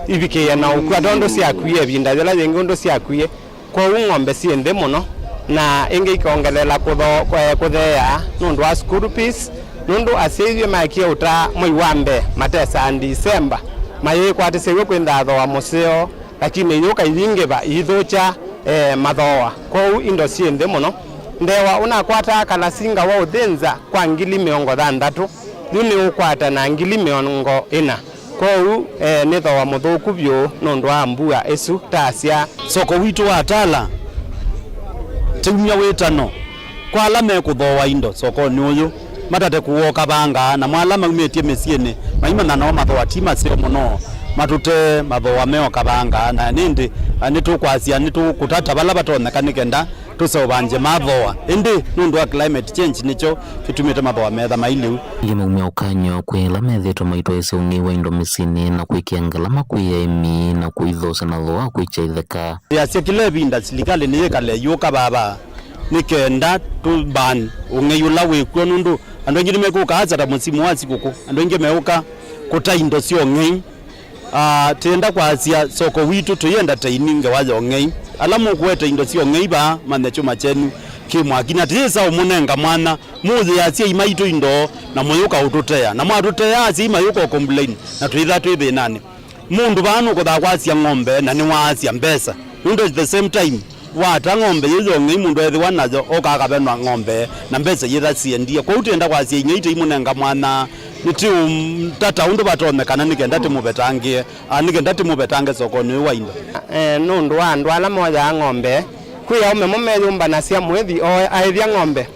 ivikĩĩe na ũkw'a, tondũ syakwie ĩvinda yĩla yĩngĩ ũndũ syakwie. Kwoou ng'ombe syĩ nthĩ mũno, na ĩngĩ ikongelela kũtho-, kwe-, kũtheea nũndũ wa school fees, nũndũ asyai yu maekie ũta mwei wa mbee matesaa Ndisemba, mayĩkwatĩsya w'o kwĩnthaa thooa mũseo, lakini iyũka iyingĩva iithũkya, eh, mathooa. Kwoou indo syĩ nthĩ mũno. Ndewa ũnakwataa kalasinga wa ũthĩnza kwa ngili mĩongo thanthatũ, yu nĩũkwata na ngili mĩongo ĩna. Kwoou, eh, nĩ thooa mũthũku vyũ nũndũ wa mbua ĩsu, ta asya. Soko witũ wa Tala, kyaumya wĩtano kwa ala mekũthooa indo sokonĩ ũyũ, matate kũũa o kavanga, namo ala maumĩtye mĩsyĩnĩ maimanya noo mathooa ti maseo mũno, matũtee mathooa me o kavanga. Na nĩndĩ, ah, nĩtũkwasya, nĩtũkũtata vala vatonyeka nĩ kenda tũseũvangye mathooa, ĩndĩ nũndũ wa climate change nĩkyo kĩtumĩte mathooa metha mai lĩu. Ĩngĩ maumya ũkany'o kwĩ ala methĩĩtwe maitwaĩsya ũng'ei wa indo mĩsyĩnĩ na kwĩkĩa ngalama kwĩ aĩmi na kũithosya na thooa kwĩkya itheka. Yasya kĩla ĩvinda silikalĩ nĩyĩkale yũka vava nĩ kenda tũ ban ũng'ei ũla wĩ kw'o, nũndũ andũ aingĩ nĩmekũka asa ta mũsimu wa sikũkũ, andũ aingĩ meũka kũta indo sya ũng'ei. Ah, tĩenda kwasya soko witũ tũyenda ta ini ngewa ya ũng'ei. Ala mũkũete indo sya ũng'ei vaa, manye kyũma kyenyu kĩ mwaki, na tĩyĩsa ũmũnenga mwanya mũũyĩa asyai maitũ indo na mũyũka ũtũtea. Na mwatũtea, asyai mayũka ũcomplain, na twĩtha twĩ thĩnanĩ. Mũndũ vaa nũkũthaa kwasya ng'ombe na nĩwaasya mbesa. Nũndũ at the same time, wata ng'ombe yĩyo ng'ei mũndũ ethĩwa nayo, oka akavenwa ng'ombe, na mbesa yĩtha siendie. Kwoou tĩenda kwasya ing'ei tĩimũnenga mwanya, nĩtĩũtata ũndũ vatonyekana nĩ kenda tĩmũvetangĩe, a, nĩ kenda tĩmũvetange sokonĩ ũyũ wa indo. Eh, nũndũ wa andũ ala moyaa ng'ombe, kwĩ aũme mo meyũmbanasya mũĩthi oe aĩthya ng'ombe.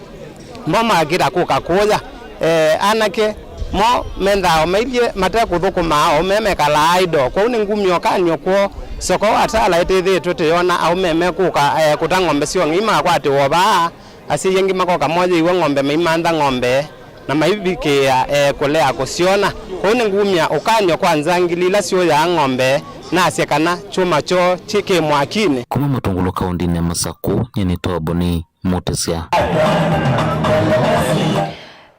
Mo makĩta kũka kũya, eh, anake mo menthaa o mailyĩ mate kũthũkũma, aũme mekalaa idle. Kwoou nĩngumya ũkany'o kwoo, soko wa Tala ĩtĩthĩĩtwe tũyona aũme mekũka, eh, kũta ng'ombe sya ũng'ei makwatĩwa o vaa, asyai angĩ makoka moyĩiwe ng'ombe maimantha ng'ombe na maivikĩĩa, eh, kũlea kũsyona. Kwoou nĩngumya ũkany'o kwa nzangili ila syũyaa ng'ombe, nasye kana kyũma kyoo kĩ, kĩ mwakinĩ. Kuma Matungulu kaũntĩnĩ ya Masakũ, nyie nĩ Toboni Mũtĩsya.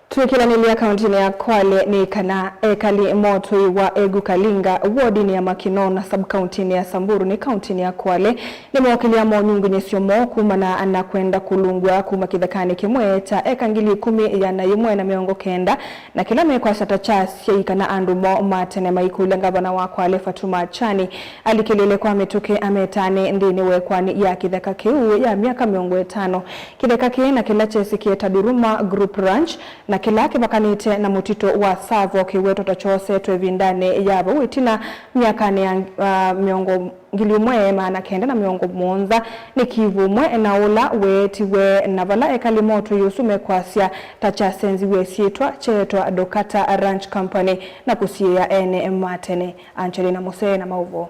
Twĩkĩlanĩlya kaũntĩnĩ ya Kwale nĩ kana ekali motũi wa Egu Kalinga, wodinĩ ya Makino na sub-kaũntĩnĩ ya Samburu nĩ kaũntĩnĩ ya Kwale, nĩmookĩlya monyungunyĩsyo moo kumana na kwenda kũlungwa kuma kĩthekanĩ kĩmwe kya eka ngili ikũmi ĩana yĩmwe na mĩongo kenda, na kĩla mekwasya ta kya asyai kana andũ moo ma tene maikũlya ngavana wa Kwale Fatuma Achani alikĩlĩle kwa mĩtũkĩ ametanĩ nthĩnĩ wa ĩkoani ya kĩtheka kĩu ya myaka mĩongo ĩtano. Kĩtheka kĩĩ na kĩla kyesĩkĩe ta Duruma Group Ranch, na kĩla kĩvakanĩte na mũtitũ wa Tsavo kĩwetwa ta kyoosetwe ĩvindanĩ ya vau ĩtina, myakanĩ ya, ah, mĩongo, ngili ĩmwe maana kenda na mĩongo mũonza, nĩ kĩw'ũ ũmwe na ũla weetiwe, na vala ekali motũi ũsu mekwasya ta kyasenziw'e syĩtwa, kyeetwa Dokata Ranch Company na kũsiĩĩa ene ma tene. Angelina Musee na maũvoo.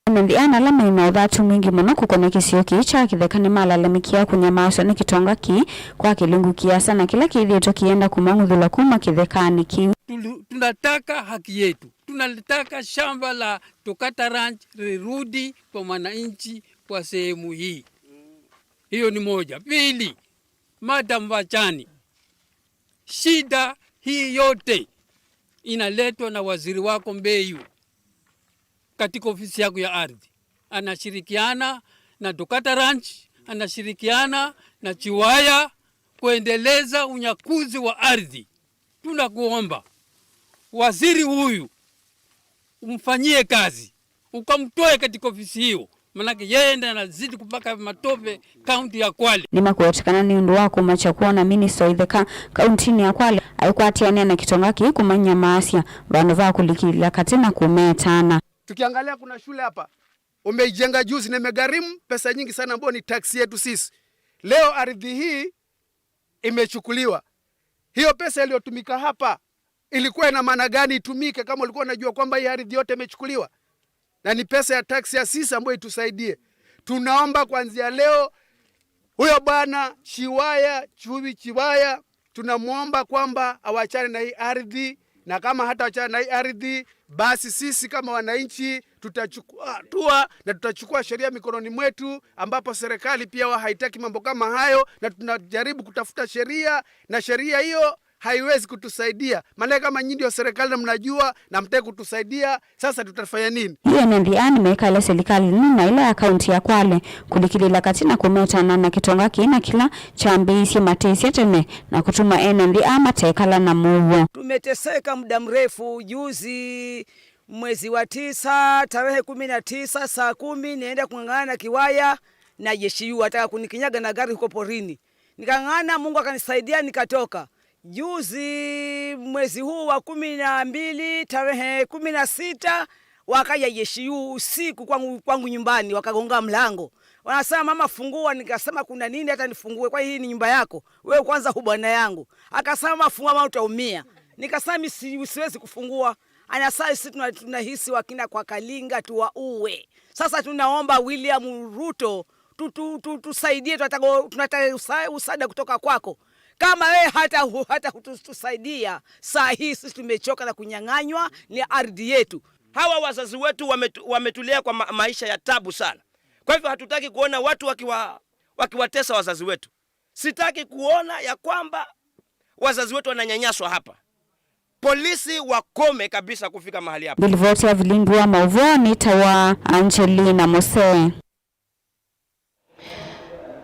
Ene nthĩ ana ala maĩ na ũthatu mwingĩ mũno kũkonya kĩsio kĩĩ kya kĩtheka nĩmalalamĩkĩa kũnyamaasw'a nĩ kĩtonga kĩĩ kwa kĩlungu kĩasa na kĩla kĩthĩĩtwe kĩyenda kũmang'uthũla kuma kĩthekanĩ kĩu. Tulu-, tunataka haki yetu. Tunataka shamba la Tukata Ranch lirudi kwa mwananchi wa sehemu hii. Hiyo ni moja. Pili, Madam Vachani, shida hii yote inaletwa na waziri wako Mbeyu katika ofisi yako ya ardhi. Anashirikiana na Dukata Ranch, anashirikiana na Chiwaya kuendeleza unyakuzi wa ardhi. Tunakuomba, waziri huyu umfanyie kazi, ukamtoe katika ofisi hiyo, manake yeye ndiye anazidi kupaka matope kaunti ya Kwale. Nĩmakwete kana nĩ ũndũ wa kũmakya kwona minista wa itheka kauntinĩ ya Kwale aikwatĩanĩa na kĩtonga kĩĩ kũmanyamaasya vandũ va kũlikĩlĩla katĩ na kũmetana. Tukiangalia kuna shule hapa umeijenga juzi na imegharimu pesa nyingi sana, ambayo ni tax yetu sisi. Leo ardhi hii imechukuliwa. Hiyo pesa iliyotumika hapa ilikuwa ina maana gani itumike kama ulikuwa unajua kwamba hii ardhi yote imechukuliwa? Na ni pesa ya tax ya sisi ambayo itusaidie. Tunaomba kuanzia leo Huyo bwana Chiwaya, Chuvi Chiwaya, tunamwomba kwamba awachane na hii ardhi, na kama hatawachana na hii ardhi, basi sisi kama wananchi tutachukua hatua na tutachukua sheria mikononi mwetu, ambapo serikali pia wa haitaki mambo kama hayo, na tunajaribu kutafuta sheria, na sheria hiyo haiwezi kutusaidia. Maana kama nyinyi ndio serikali na mnajua na mtaki kutusaidia, sasa tutafanya nini? Yu ene nthĩ aa nĩmekaĩle silikalĩ nene na ĩla ya kaunti ya Kwale kũlikĩlĩĩla katĩ na kũmetana na kĩtonga kĩĩ na kĩla kyambĩĩisye matesya tene na kũtuma ene nthĩ aa matekala na mũuo. Tumeteseka muda mrefu. Juzi mwezi wa tisa, tarehe kumi na tisa, saa kumi, nienda kung'ang'ana na Kiwaya na Yeshiyu, ataka kunikinyaga na gari huko porini. Nikang'ang'ana, Mungu akanisaidia, nikatoka. Juzi mwezi huu wa kumi na mbili, tarehe kumi na sita, wakaja Yeshiyu usiku kwangu, kwangu nyumbani, wakagonga mlango. Wanasema, "Mama, fungua." Nikasema, "Kuna nini hata nifungue? Kwa hii ni nyumba yako? Wewe kwanza hu bwana yangu." Akasema, "Mama, fungua, mama, utaumia." Nikasema, "Mi si-, siwezi kufungua." Anasema, "Sisi tuna-, tunahisi wakina kwa Kalinga tuwaue. Sasa tunaomba William Ruto tu-, tu-, tu-, tusaidie, tunataka, tunataka usa-, usaada kutoka kwako. Kama wewe hata hu-, hata hutusaidia, saa hii sisi tumechoka na kunyang'anywa ni ardhi yetu." Hawa wazazi wetu wametu-, wametulea kwa ma-, maisha ya tabu sana. Kwa hivyo hatutaki kuona watu wakiwa-, wakiwatesa wazazi wetu. Sitaki kuona ya kwamba wazazi wetu wananyanyaswa hapa. Polisi wakome kabisa kufika mahali hapa. Nĩ livoti ya vilingi wa maũvoo nĩtawa Angelina Mose.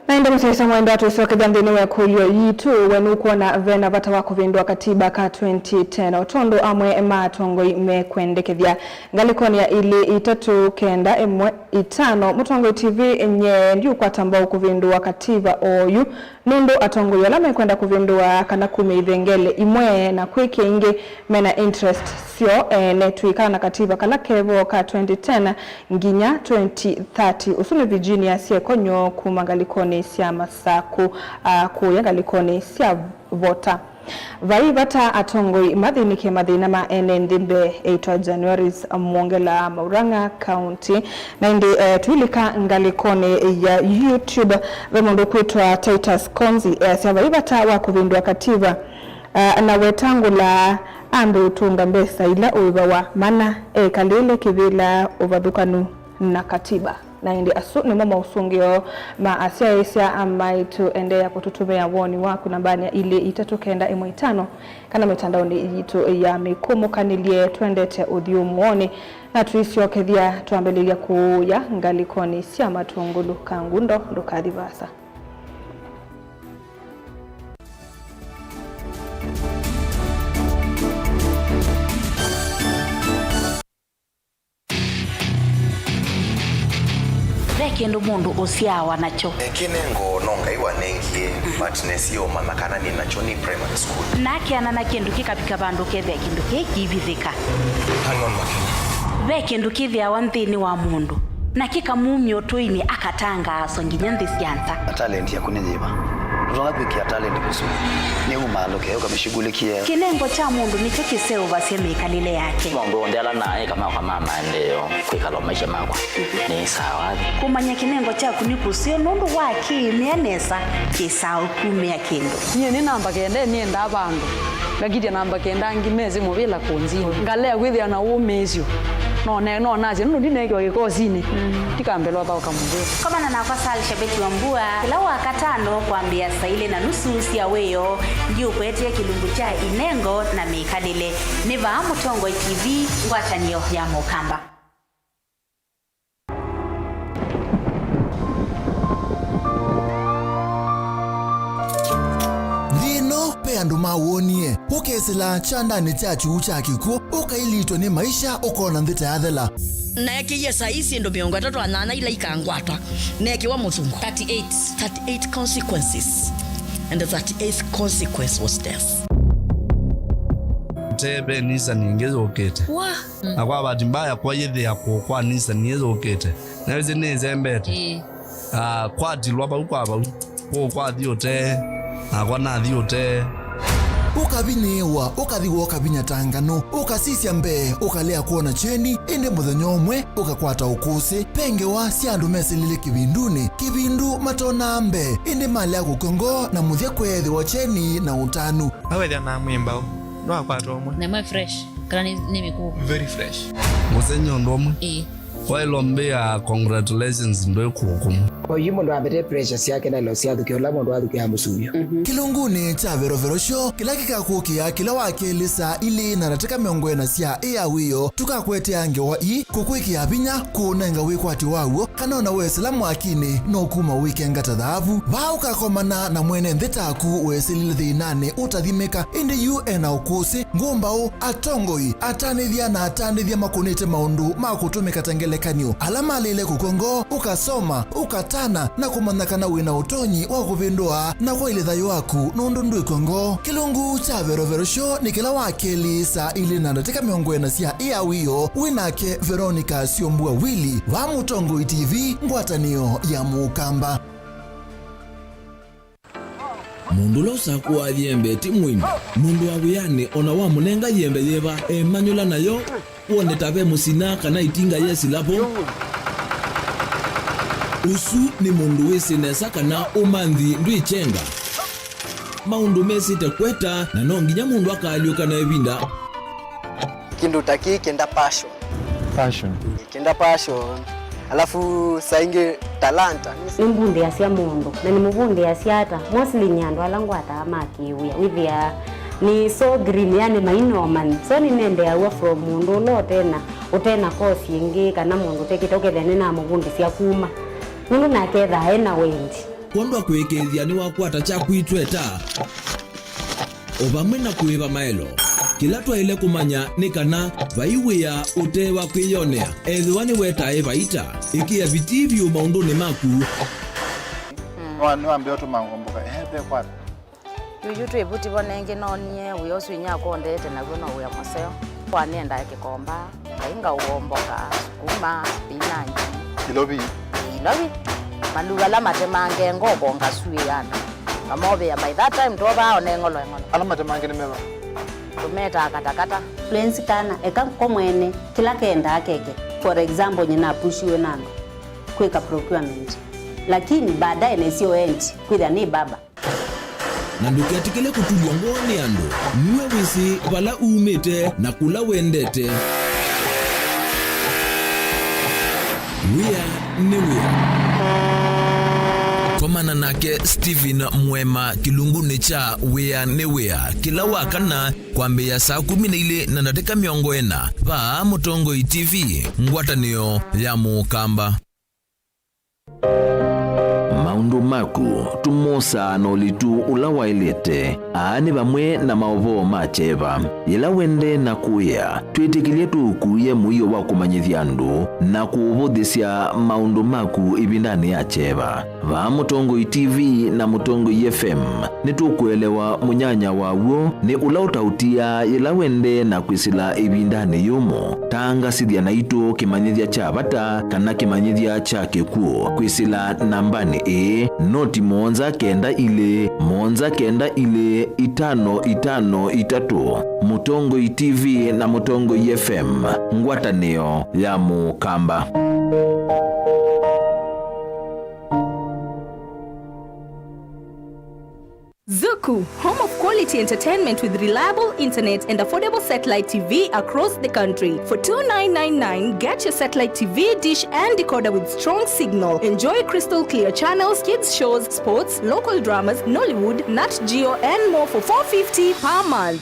Na ĩndĩ mũsyaĩĩsya mwendwa, twĩsyokethya nthĩnĩ wa ĩkũlyo yitũ, we nũkwona vena vata wa kũvĩndũa katiba ka twenty ten, o tondũ amwe ma atongoi mekwendekethya? Ngalĩkonĩ ya ilĩ itatũ kenda ĩmwe itano, Mũtongoi T V nye ndiũkwata mbau kũvĩndũa katiba oyu, nũndũ atongoi ala mekwenda kũvĩndũa kana kumya ivengele imwe na kwĩkĩa ingĩ mena interest syoo ene. Twĩkala na katiba kala kevo ka twenty ten nginya twenty thirty. Ũsu nĩ Virginia Syekonyo kuma ngalĩkonĩ sya Masaku, a, kũya ngalĩkonĩ sya Vota. Vai vata atongoi mathĩnĩke mathĩna ma ene nthĩ mbee. Ĩtwa Januaries Mwongela, Maurang'a County. Na ĩndĩ, eh, twilika ngalĩkonĩ ya YouTube, ve mũndũ ũkwĩtwa Titus Konzi easya vai vata wa kũvĩndũa katiba, ah, na wetangũla andũ ũtũnga mbesa ila ũĩvawa, mana ekalĩle kĩvĩla ũvathũkanu na katiba. Na ĩndĩ asu nĩmo maũsũngĩo ma asyaĩĩsya maitũ. Endeea kũtũtũmĩa woni waku nambanĩ ya ilĩ itatũ kenda ĩmwe itano kana mĩtandaonĩ yitũ ya mĩkũmũkanĩlye. Twendete ũthyũmũonĩ, na tũisyokethya twambĩlĩlya kũũya ngalĩkonĩ sya matũngũlũ. Kangundo, ndũkathi vaasa. Ve kĩndũ mũndũ ũsyaawa nakyo. Kĩnengo no Ngai wanengie, but nesie ũmanya kana nĩ nakyo nĩ primary school. Nakeana na kĩndũ kĩkavika vandũ ũkethĩa kĩndũ kĩĩ kĩivithĩka. Hang on, Makena. Ve kĩndũ kĩthĩawa nthĩnĩ wa mũndũ, na kĩkamumya ũtũinĩ, akatangaaswa nginya nthĩ sya nza. Talent yaku nĩ yĩva? Ndũtonya kwĩkĩa talent kũsua. Nĩ umaalũke, ũkamĩshughulikie. Kĩnengo kya mũndũ nĩkyo kĩseũvasya mĩkalĩle yake. Maũndũ onthe ala naĩ kama kwa ma maendeeo, kwĩkala o maisha makwa nĩ sawa. Kũmanya kĩnengo kyaku nĩ kũseo nũndũ wa kĩĩmĩa nesa kĩsaa ũkumĩa kĩndũ. Nyie nĩ namba kenda nĩendaa vandũ. Ngakitya namba kenda angĩ mesĩ mũvĩla kũnzini. Ngalea kwĩthĩa na ũmĩĩsyo. No ne-, no nasye nũndũ ndineekiwa kĩkosinĩ. Ndikambĩlwa thaũka mũvĩla. Komana nakwa Sally Shabeti wa Mbua kĩla Wakatano kwambĩĩa saa ilĩ na nusu sya wĩoo. Ndiũkũetee kĩlungu kya inengo na mĩkalĩle. Nĩ vaa Mũtongoi T V, ngwatanĩo ya Mũkamba. Nthĩ ĩno ve andũ mawonie, ũkesĩla kyandanĩ kya kyuu kya kĩkw'ũ, ũkailitwe nĩ maisha, ũkona nthĩ ta yathela. Naekĩie saa ii syĩndũ mĩongo ĩtatũ na nyanya ila ikangwatwa, neekĩwa mũthungo. Thirty-eight. Thirty-eight consequences. And the thirty-eighth consequence was death. Te ve nisani ĩngĩ yũkĩte. Wa. Na kwa bahati mbaya, kwayĩthĩa kũũ kwa nisani ĩĩ yũkĩte. Na ĩsĩ nĩĩsembete. Ĩĩ. Ah, kwatilwa vau kwa vau. Kũũ kwathi ũtee, nakwa nathi ũtee. Ũkavinyĩĩwa, ũkathi woo kavinya ta nganũ, ũkasisya mbee, ũkalea kwona kyeni, ĩndĩ mũthenya ũmwe ũkakwata ũkũsĩ. Ve ngewa sya andũ mesĩlile kĩvindunĩ, kĩvindu matonaa mbee, ĩndĩ malea kũkw'a ngoo na mũthya kweethĩwa kyeni na ũtanu. Awethĩa na mwĩmbaũ, no akwata ũmwe. Na ĩmwe fresh, kana nĩ, nĩ mĩkũũ? Very fresh. Mũsenye ũndũ ũmwe. Ĩĩ. Waĩlwa mbĩa congratulations ndwĩ kũkũmũ. Oyu mũndũ ambete pressure syake na lo syathukĩa ũla mũndũ athukĩa mũsuvyo. Kĩlungunĩ kya Verovero Show, kĩla kĩkakũkĩa kĩla wa kelĩ saa ilĩ na ndatĩka mĩongo ĩna sya ĩ ya wĩoo, tũkakũetea ngewa ii kũkwĩkĩa vinya, kũũnenga wĩkwatyo waw'o, kana ona wesĩla mwakinĩ no kuma wĩkenga ta thaavu. Vaa ũkakomana na mwene nthĩ taku wesĩlile thĩnanĩ ũtathimĩka, ĩndĩ yu e na ũkũsĩ, ngũmbaũ, atongoi, atanĩthya na atandĩthya makũnĩte maũndũ ma kũtũmĩka ta ngelekany'o, ala malĩle kũkw'a ngoo, ũkasoma, ũkatana, na kũmanya kana wĩ na ũtonyi wa kũvĩndũa na kwaĩlya thayũ waku nũndũ ndwĩkw'a ngoo. Kĩlungu kya Verovero Show nĩ kĩla wa kelĩ saa ilĩ na ndatĩka mĩongo ĩna sya ĩ ya wĩoo, wĩ nake Veronica Syombua Willy, vaa Mũtongoi T V, ngwatanĩo ya Mũkamba. Mũndũ ũla ũsakũaa yembe ti mũini. Mũndũ wa wĩanĩ o na wamũnenga yembe yĩva, emanyũla nayo, wone ta ve mũsina kana ĩtinga yesĩla vo. Ũsu nĩ mũndũ wĩsĩ nesa kana ũmanthi ndwĩkyenga. Maũndũ mesĩte kweta, na no nginya mũndũ akaalyũka na ĩvinda. Kĩndũ ta kĩĩ kĩenda passion. Passion. Kĩenda passion. Alafu saa ingĩ talanta. Nĩmbundĩasya mũndũ, na nĩmũvundĩasya ata? Mostly nĩ andũ ala ngwataa ma kĩwĩa. Wĩthĩaa nĩ so green, yani mainomani. So nĩnendeaw'a from mũndũ ũla ũtena, ũtena course ĩngĩ, kana mũndũ ũtekĩte, ũkethĩa nĩnamũvundĩsya kuma. Nũndũ nake ethaa ena wendi. Kwondũ wa kũĩkĩĩthya nĩwakwata kyaku itweta. O vamwe na kũĩva maelo. Kĩla twaĩle kũmanya nĩ kana vai wĩa ũte wa kwĩyonea, ethĩwa nĩwetae vaita, ĩkĩa vitii vyũ maũndũnĩ maku. Nĩwa-, nĩwambĩa ũtũma ngomboka, ehe, ve kwata. Yuyu twĩ vuti vo nengĩ noonie wĩa ũsu inyakwa ũndete naw'o no wĩa mũseo. Kwa nĩendaa kĩkomba. Ngai ngaũomboka, sukuma, spinach. Ilovi. Ilovi. Maluva ala matemange ngoko ngasuĩana. Ngamovĩa by that time twovaa one ng'olo eng'olo. Ala matemange nĩ meva? Tũmetaa katakata. Lwenzi kana, eka ko mwene, kĩla kendaa keke. For example, nyina apushiwe na andũ kwĩka procurement. Lakini baadaye nesio endi, kwĩthĩa nĩ baba. Na ndũketĩkĩle kũtulw'a ngoo nĩ andũ. Nue wĩsĩ vala umĩte na kũla wendete. Wĩa nĩ wĩa. Komana nake Stephen Mwema kĩlungunĩ kya Wĩa nĩ Wĩa kĩla wa kana kwambĩĩa saa kũmi na ilĩ na ndatĩka mĩongo ĩna vaa Mũtongoi T V, ngwatanĩo ya Mũkamba. Maũndũ maku tũmosaa na ũlitu ũla waĩlĩte. Aa nĩ vamwe na maũvoo ma kyeva. Yĩla wendee na kũĩa, twĩtĩkĩlye tũũkuĩe mũio wa kũmanyĩthya andũ na kũũvũthĩsya maũndũ maku ĩvindanĩ ya kyeva. Vaa Mũtongoi T V na Mũtongoi F M, nĩtũkũelewa mũnyanya waw'o nĩ ũla ũtaũtiaa yĩla wendee na kwĩsĩla ĩvindanĩ yũmũ. Tangasĩthya naitũ kĩmanyĩthya kya vata kana kĩmanyĩthya kya kĩkw'ũ kwĩsĩla nambanĩ ĩĩ, noti mũonza kenda ilĩ, mũonza kenda ilĩ, itano itano itatũ. Mũtongoi T V na Mũtongoi F M, ngwatanĩo ya Mũkamba. Zuku, home of quality entertainment with reliable internet and affordable satellite T V across the country. For two nine nine nine, get your satellite T V dish and decoder with strong signal. Enjoy crystal clear channels, kids shows, sports, local dramas, Nollywood, Nat Geo, and more for four fifty per month.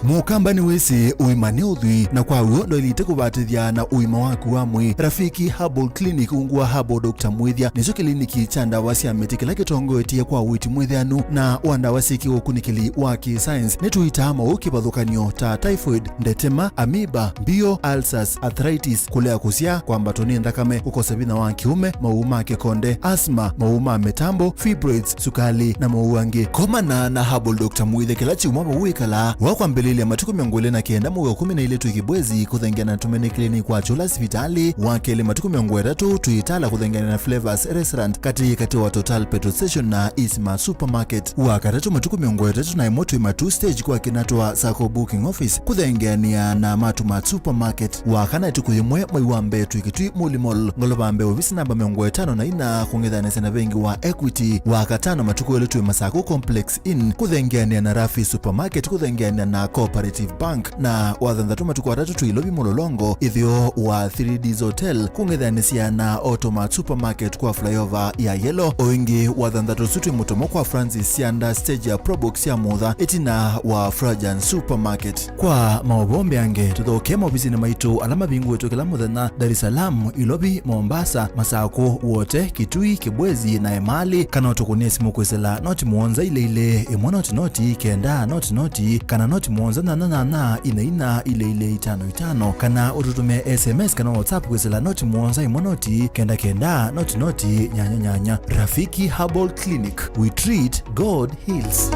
Mũkamba nĩwĩsĩ ũima nĩ ũthwii, na kwa w'o ndwaĩlĩte kũvatĩthya na ũima waku wa mwĩĩ. Rafiki Herbal Clinic ungu wa Herbal Doctor Mwĩthya nĩkyo kĩliniki kya ndawa sya mĩtĩ kĩla kĩtongoetye kwa ũiiti mwĩtheanu na wa ndawa syĩ kĩũkunĩkĩli wa kĩ-science. Nĩtũitaa maũũ kĩvathũkany'o ta typhoid, ndetema, amoeba, mbio, ulcers, arthritis, kũlea kũsyaa, kwambatwa nĩ nthakame, kũkosa vinya wa kĩũme, maũũ ma kĩkonde, asthma, maũũ ma mĩtambo, fibroids, sukalĩ, na maũũ angĩ. Komana na Herbal Doctor Mwĩthya kĩla kyumwa vau wĩkalaa, wa kwambĩlĩlya Lya matukũ mĩongo ĩlĩ na kenda mũuo kũmi na ilĩ twĩ Kibwezi kũthengeana na Tumaini Clinic kwa Kyũla sivitalĩ. Wa kelĩ matukũ mĩongo ĩtatũ twĩ Itala kũthengeana na Flavors Restaurant katĩ katĩ wa Total Petrol Station na Isma Supermarket. Wa katatũ matukũ mĩongo ĩtatũ na ĩmwe twĩ Matuu Stage kwa Kinatwa Sacco Booking Office kũthengeanĩa na Matumat Supermarket. Wa kana ĩtukũ yĩmwe mwei wa mbee twĩ Kitui Muli Mall, ngolova mbee ovisi namba mĩongo ĩtano na ina kũng'ethanĩsya na vengi wa Equity. Wa katano matukũ elĩ twĩ Masaku Complex Inn kũthengeanĩa na Rafi Supermarket kũthengeanĩa na Cooperative Bank, na wa thanthatũ matukũ atatũ twĩ Ilovi Mũlolongo ĩtheo wa three Ds Hotel kũng'ethanĩsya na Automat Supermarket kwa flyover ya Yellow. O ĩngĩ wa thanthatũ ũsu twĩ Mũtomo kwa Francis Sianda stage ya Probox ya Mutha ĩtina wa Frajan Supermarket. Kwa maũvoo mbeange, tũthokee maovisinĩ maitũ ala mavingũĩtwe kĩla mũthenya Dar es Salaam, Ilovi, Mombasa, Masaku, Wote, Kitui, Kibwezi na Emali, kana ũtũkũnĩe simũ kwĩsĩla noti mũonza ilĩ ilĩ, ĩmwe noti noti, kenda noti noti, kana noti mũonza nyanya nyanya, ina ina, ilĩ ilĩ, itano itano, kana ũtũtũmĩe S M S kana WhatsApp kwĩsĩla noti mũonza ĩmwe noti, kenda kenda, noti noti, nyanya nyanya. Rafiki Herbal Clinic, we treat, God heals.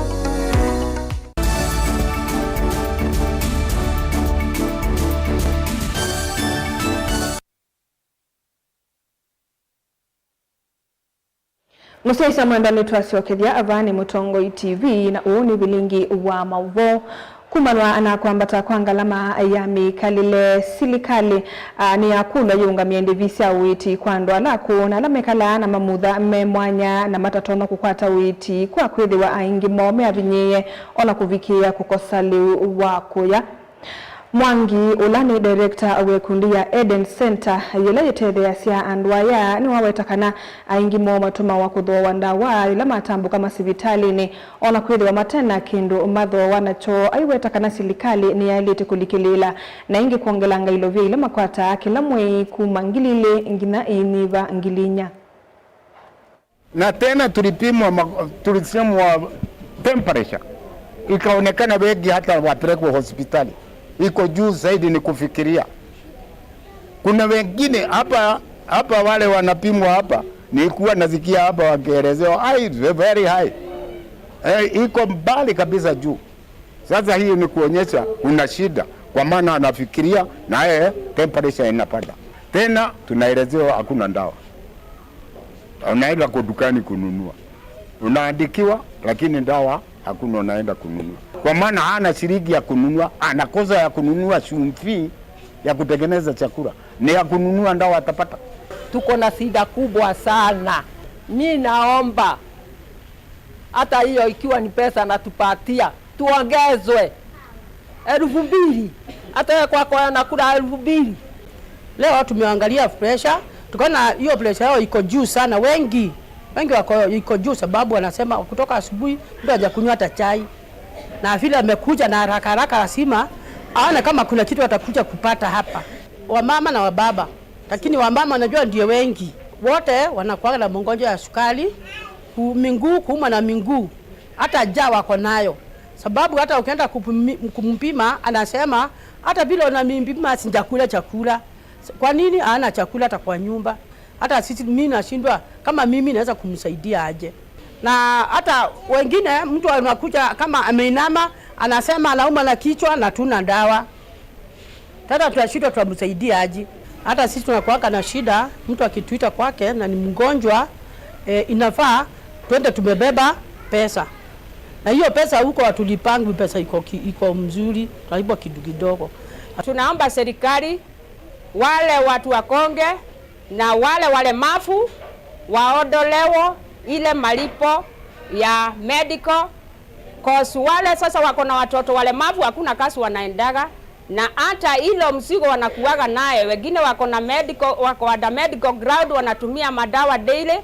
Mũsyaĩĩsya mwendwa, nĩtwasyokethya. Ava nĩ Mũtongoi T V, na ũũ nĩ vilingi wa maũvoo. Kumanwa na kwambata kwa ngalama ya mĩkalĩle, silikalĩ, a, nĩyakũlw'a yĩũngamĩe ndĩvi sya ũiiti kwa andũ ala akũũ na ala mekalaa na mamutha me mwanya na matatonya kũkwata ũiiti kwa kwĩthĩwa aingĩ moo meavinyĩĩe o na kũvikĩĩa kũkosa lĩu wa kũya. Mwangi, ũla nĩ director wa ĩkundi ya Eden Center, yĩla yĩtetheeasya andũ aya, nĩwaweta kana aingĩ moo matũmawa kũthooa ndawa yĩla matambũka masivitalĩnĩ, o na kwĩthĩwa mate na kĩndũ mathooa nakyo. Aiweta kana silikalĩ nĩyaĩlĩte kũlikĩlĩĩla na ĩngĩ kwongelanga ilovia ila makwataa kĩla mwei kuma ngili ilĩ nginya iinyiva ngili inya. Na tena tulipimwa ma-, tulisemwa temperature, ikaonekana wengi hata wapelekwe hospitali iko juu zaidi ni kufikiria. Kuna wengine hapa, hapa wale wanapimwa hapa, nilikuwa nasikia hapa wakielezewa, "Ai, very high." Eh, iko mbali kabisa juu. Sasa hii ni kuonyesha kuna shida, kwa maana anafikiria na yeye temperature inapanda. Tena tunaelezewa hakuna dawa. Unaenda kwa dukani kununua. Unaandikiwa, lakini dawa hakuna unaenda kununua. Kwa maana hana shilingi ya kununua, anakosa ya kununua chumvi ya kutengeneza chakula. Ni ya kununua dawa atapata. Tuko na shida kubwa sana. Mi naomba hata hiyo ikiwa ni pesa natupatia, tuongezwe elfu mbili. Hata yeye kwako anakula elfu mbili. Leo tumeangalia pressure, tukaona hiyo pressure yao iko juu sana. Wengi, wengi wako iko juu sababu wanasema kutoka asubuhi mtu hajakunywa hata chai. Na vile amekuja na haraka haraka, lazima aone kama kuna kitu atakuja kupata hapa. Wamama na wababa, lakini wamama najua ndio wengi. Wote wanakuwa na magonjwa ya sukari, ku-, miguu, kuumwa na miguu. Hata njaa wako nayo. Sababu hata ukienda kupimi-, kumpima, anasema, "Hata vile unanipima, sijakula chakula." Kwa nini hana chakula hata kwa nyumba? Hata sisi, mimi nashindwa, kama mimi naweza kumsaidia aje? Na hata wengine, mtu anakuja kama ameinama, anasema anaumwa na kichwa na tuna dawa. Sasa tunashindwa tutamsaidia aje? Hata sisi tunakuwaka na shida, mtu akituita kwake na ni mgonjwa, eh, inafaa twende tumebeba pesa. Na hiyo pesa huko hatulipangwi pesa iko ki-, iko mzuri, tunalipwa kidogo kidogo. Tunaomba serikali, wale watu wakonge na wale walemavu waondolewe ile malipo ya medical, cause wale sasa wako na watoto walemavu, hakuna kazi wanaendaga, na hata ilo mzigo wanakuwaga naye, wengine wako na medical, wako under medical ground, wanatumia madawa daily,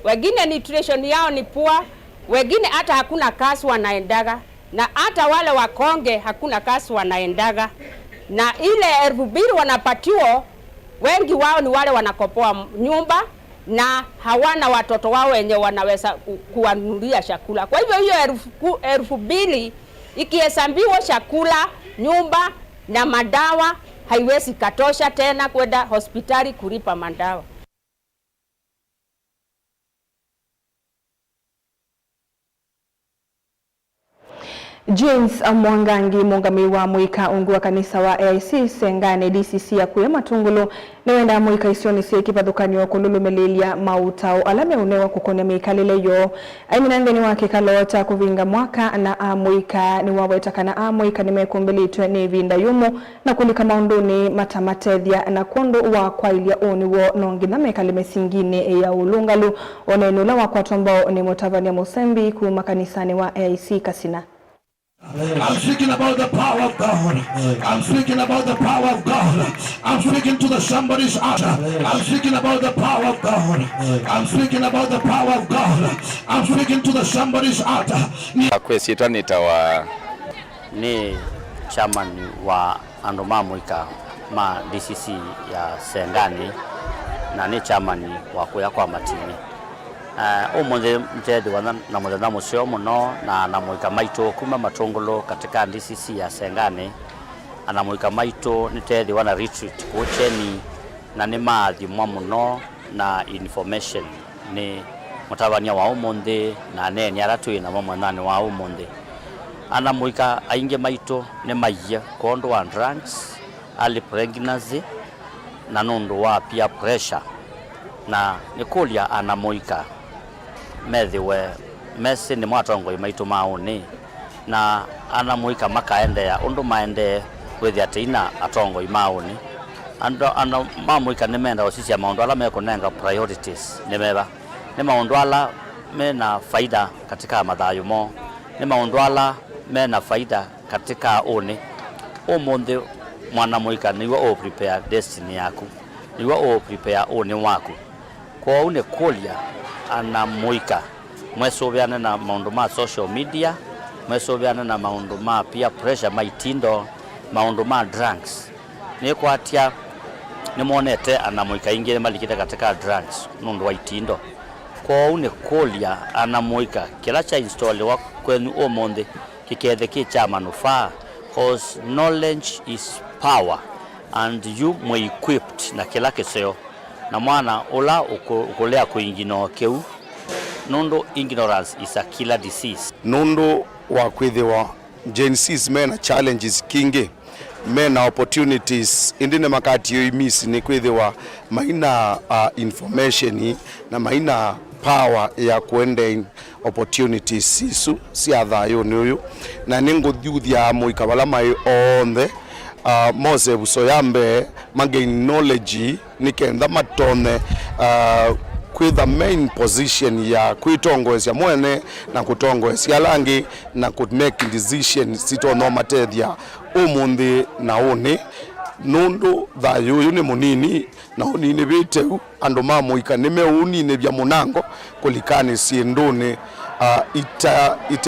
wengine nutrition yao ni poor, wengine hata hakuna kazi wanaendaga, na hata wale wakonge hakuna kazi wanaendaga. Na ile elfu mbili wanapatiwa, wengi wao ni wale wanakopoa nyumba na hawana watoto wao wenye wanaweza ku-, kuwanunulia chakula. Kwa hivyo hiyo elfu ku-, elfu mbili ikihesabiwa chakula, nyumba na madawa, haiwezi katosha tena kwenda hospitali kulipa madawa. James Mwangangi, mũũngamĩi wa amũika ungu wa kanisa wa A I C Senganĩ D C C ya kũya Matungulu, nĩwendaa amũika isionĩ syĩ kĩvathũkany'o kũlũlũmĩlĩĩlya maũtao ala meũnewa kũkonĩa mĩkalĩle yoo. Aimina nthĩnĩ wa kĩkalo kya kũvinga mwaka na amũika, nĩwaweta kana amũika nĩmekũmbĩlĩtw'e nĩ ĩvinda yũmũ na kũlika maũndũnĩ matamatethya, na kwondũ wa kwaĩlya ũnĩ woo, no nginya mekale mĩsinginĩ ya ũlũngalu. Ũneeni ũla wakwatwa mbau nĩ mũtavany'a mũsembi kuma kanisanĩ wa A I C Kasina. I'm speaking about the power of God. I'm speaking about the power of God. I'm speaking to the somebody's heart. I'm speaking about the power of God. I'm speaking about the power of God. I'm speaking to the somebody's heart. Kwĩsyĩtwa nĩtawa. Nĩ chairman wa andũ ma mũika ma D C C ya Senganĩ, na nĩ chairman wa kũya kwa Matinĩ. Eh, ũmũnthĩ nĩtwethĩwa na, na mũthenya mũseo mũno na anamũika maitũ kuma Matungulu katika D C C ya Senganĩ. Anamũika maitũ nĩtwethĩwa na retreat kũu Kyeni, na nĩmaathimwa mũno na information nĩ mũtavany'a wa ũmũnthĩ na aneeni ala twĩ namo mũthenyanĩ wa ũmũnthĩ. Anamũika aingĩ maitũ nĩmaiye kwondũ wa drugs, early pregnancy, na nũndũ wa peer pressure. Na nĩkũlya anamũika methĩwe mesĩ nĩmo atongoi maitũ ma ũnĩ, na anamũika makaendeea ũndũ maendee kwĩthĩa tei na atongoi ma ũnĩ. Andũ, andũ ma mũika nĩmenda ũsisya maũndũ ala mekũnenga priorities nĩ meva. Nĩ maũndũ ala me na faida katika mathayũ moo. Nĩ maũndũ ala me na faida katika ũnĩ. Ũmũnthĩ mwana mũika nĩw'o ũ prepare destiny yaku, nĩw'o ũ prepare ũnĩ waku. Kwoou nĩkũlya ana mũika mwesũvĩane na maũndũ ma social media, mwesũvĩane na maũndũ ma peer pressure ma itindo, maũndũ ma drugs. Nĩkwatya nĩmwonete ana mũika aingĩ nĩmalikĩte katika drugs nũndũ wa itindo. Kwoou nĩkũlya ana mũika kĩla kya instaliwa kwenyu ũmũnthĩ kĩkethe kĩ kya manufaa, 'cause knowledge is power, and you mwĩ equipped na kĩla kĩseo, na mwana ũla ũkũ-, ũkũlea kũinginoo kĩu, nũndũ ignorance is a killer disease. Nũndũ wa kwĩthĩwa Gen Zs me na challenges kingĩ, me na opportunities, ĩndĩ nĩmakatiwe imisi nĩ kwĩthĩwa maina, uh, information na maina power ya kũendea opportunities isu sya thayũnĩ ũyũ. Na nĩngũthuthya amũika vala maĩ onthe, uh, mose ĩvuso ya mbee, ma gain knowledge, nĩ kenda matonye, uh, kwĩtha main position ya kwĩtongoesya mwene na kũtongoesya ala angĩ na kũ make decisions sitonya ũmatethya ũmũnthĩ na ũnĩ, nũndũ thayũ ũyũ nĩ mũnini na ũninĩvĩte u, andũ ma mũika nĩmeũninĩvya mũnango kũlikanĩ syĩndũnĩ, uh, ita, ita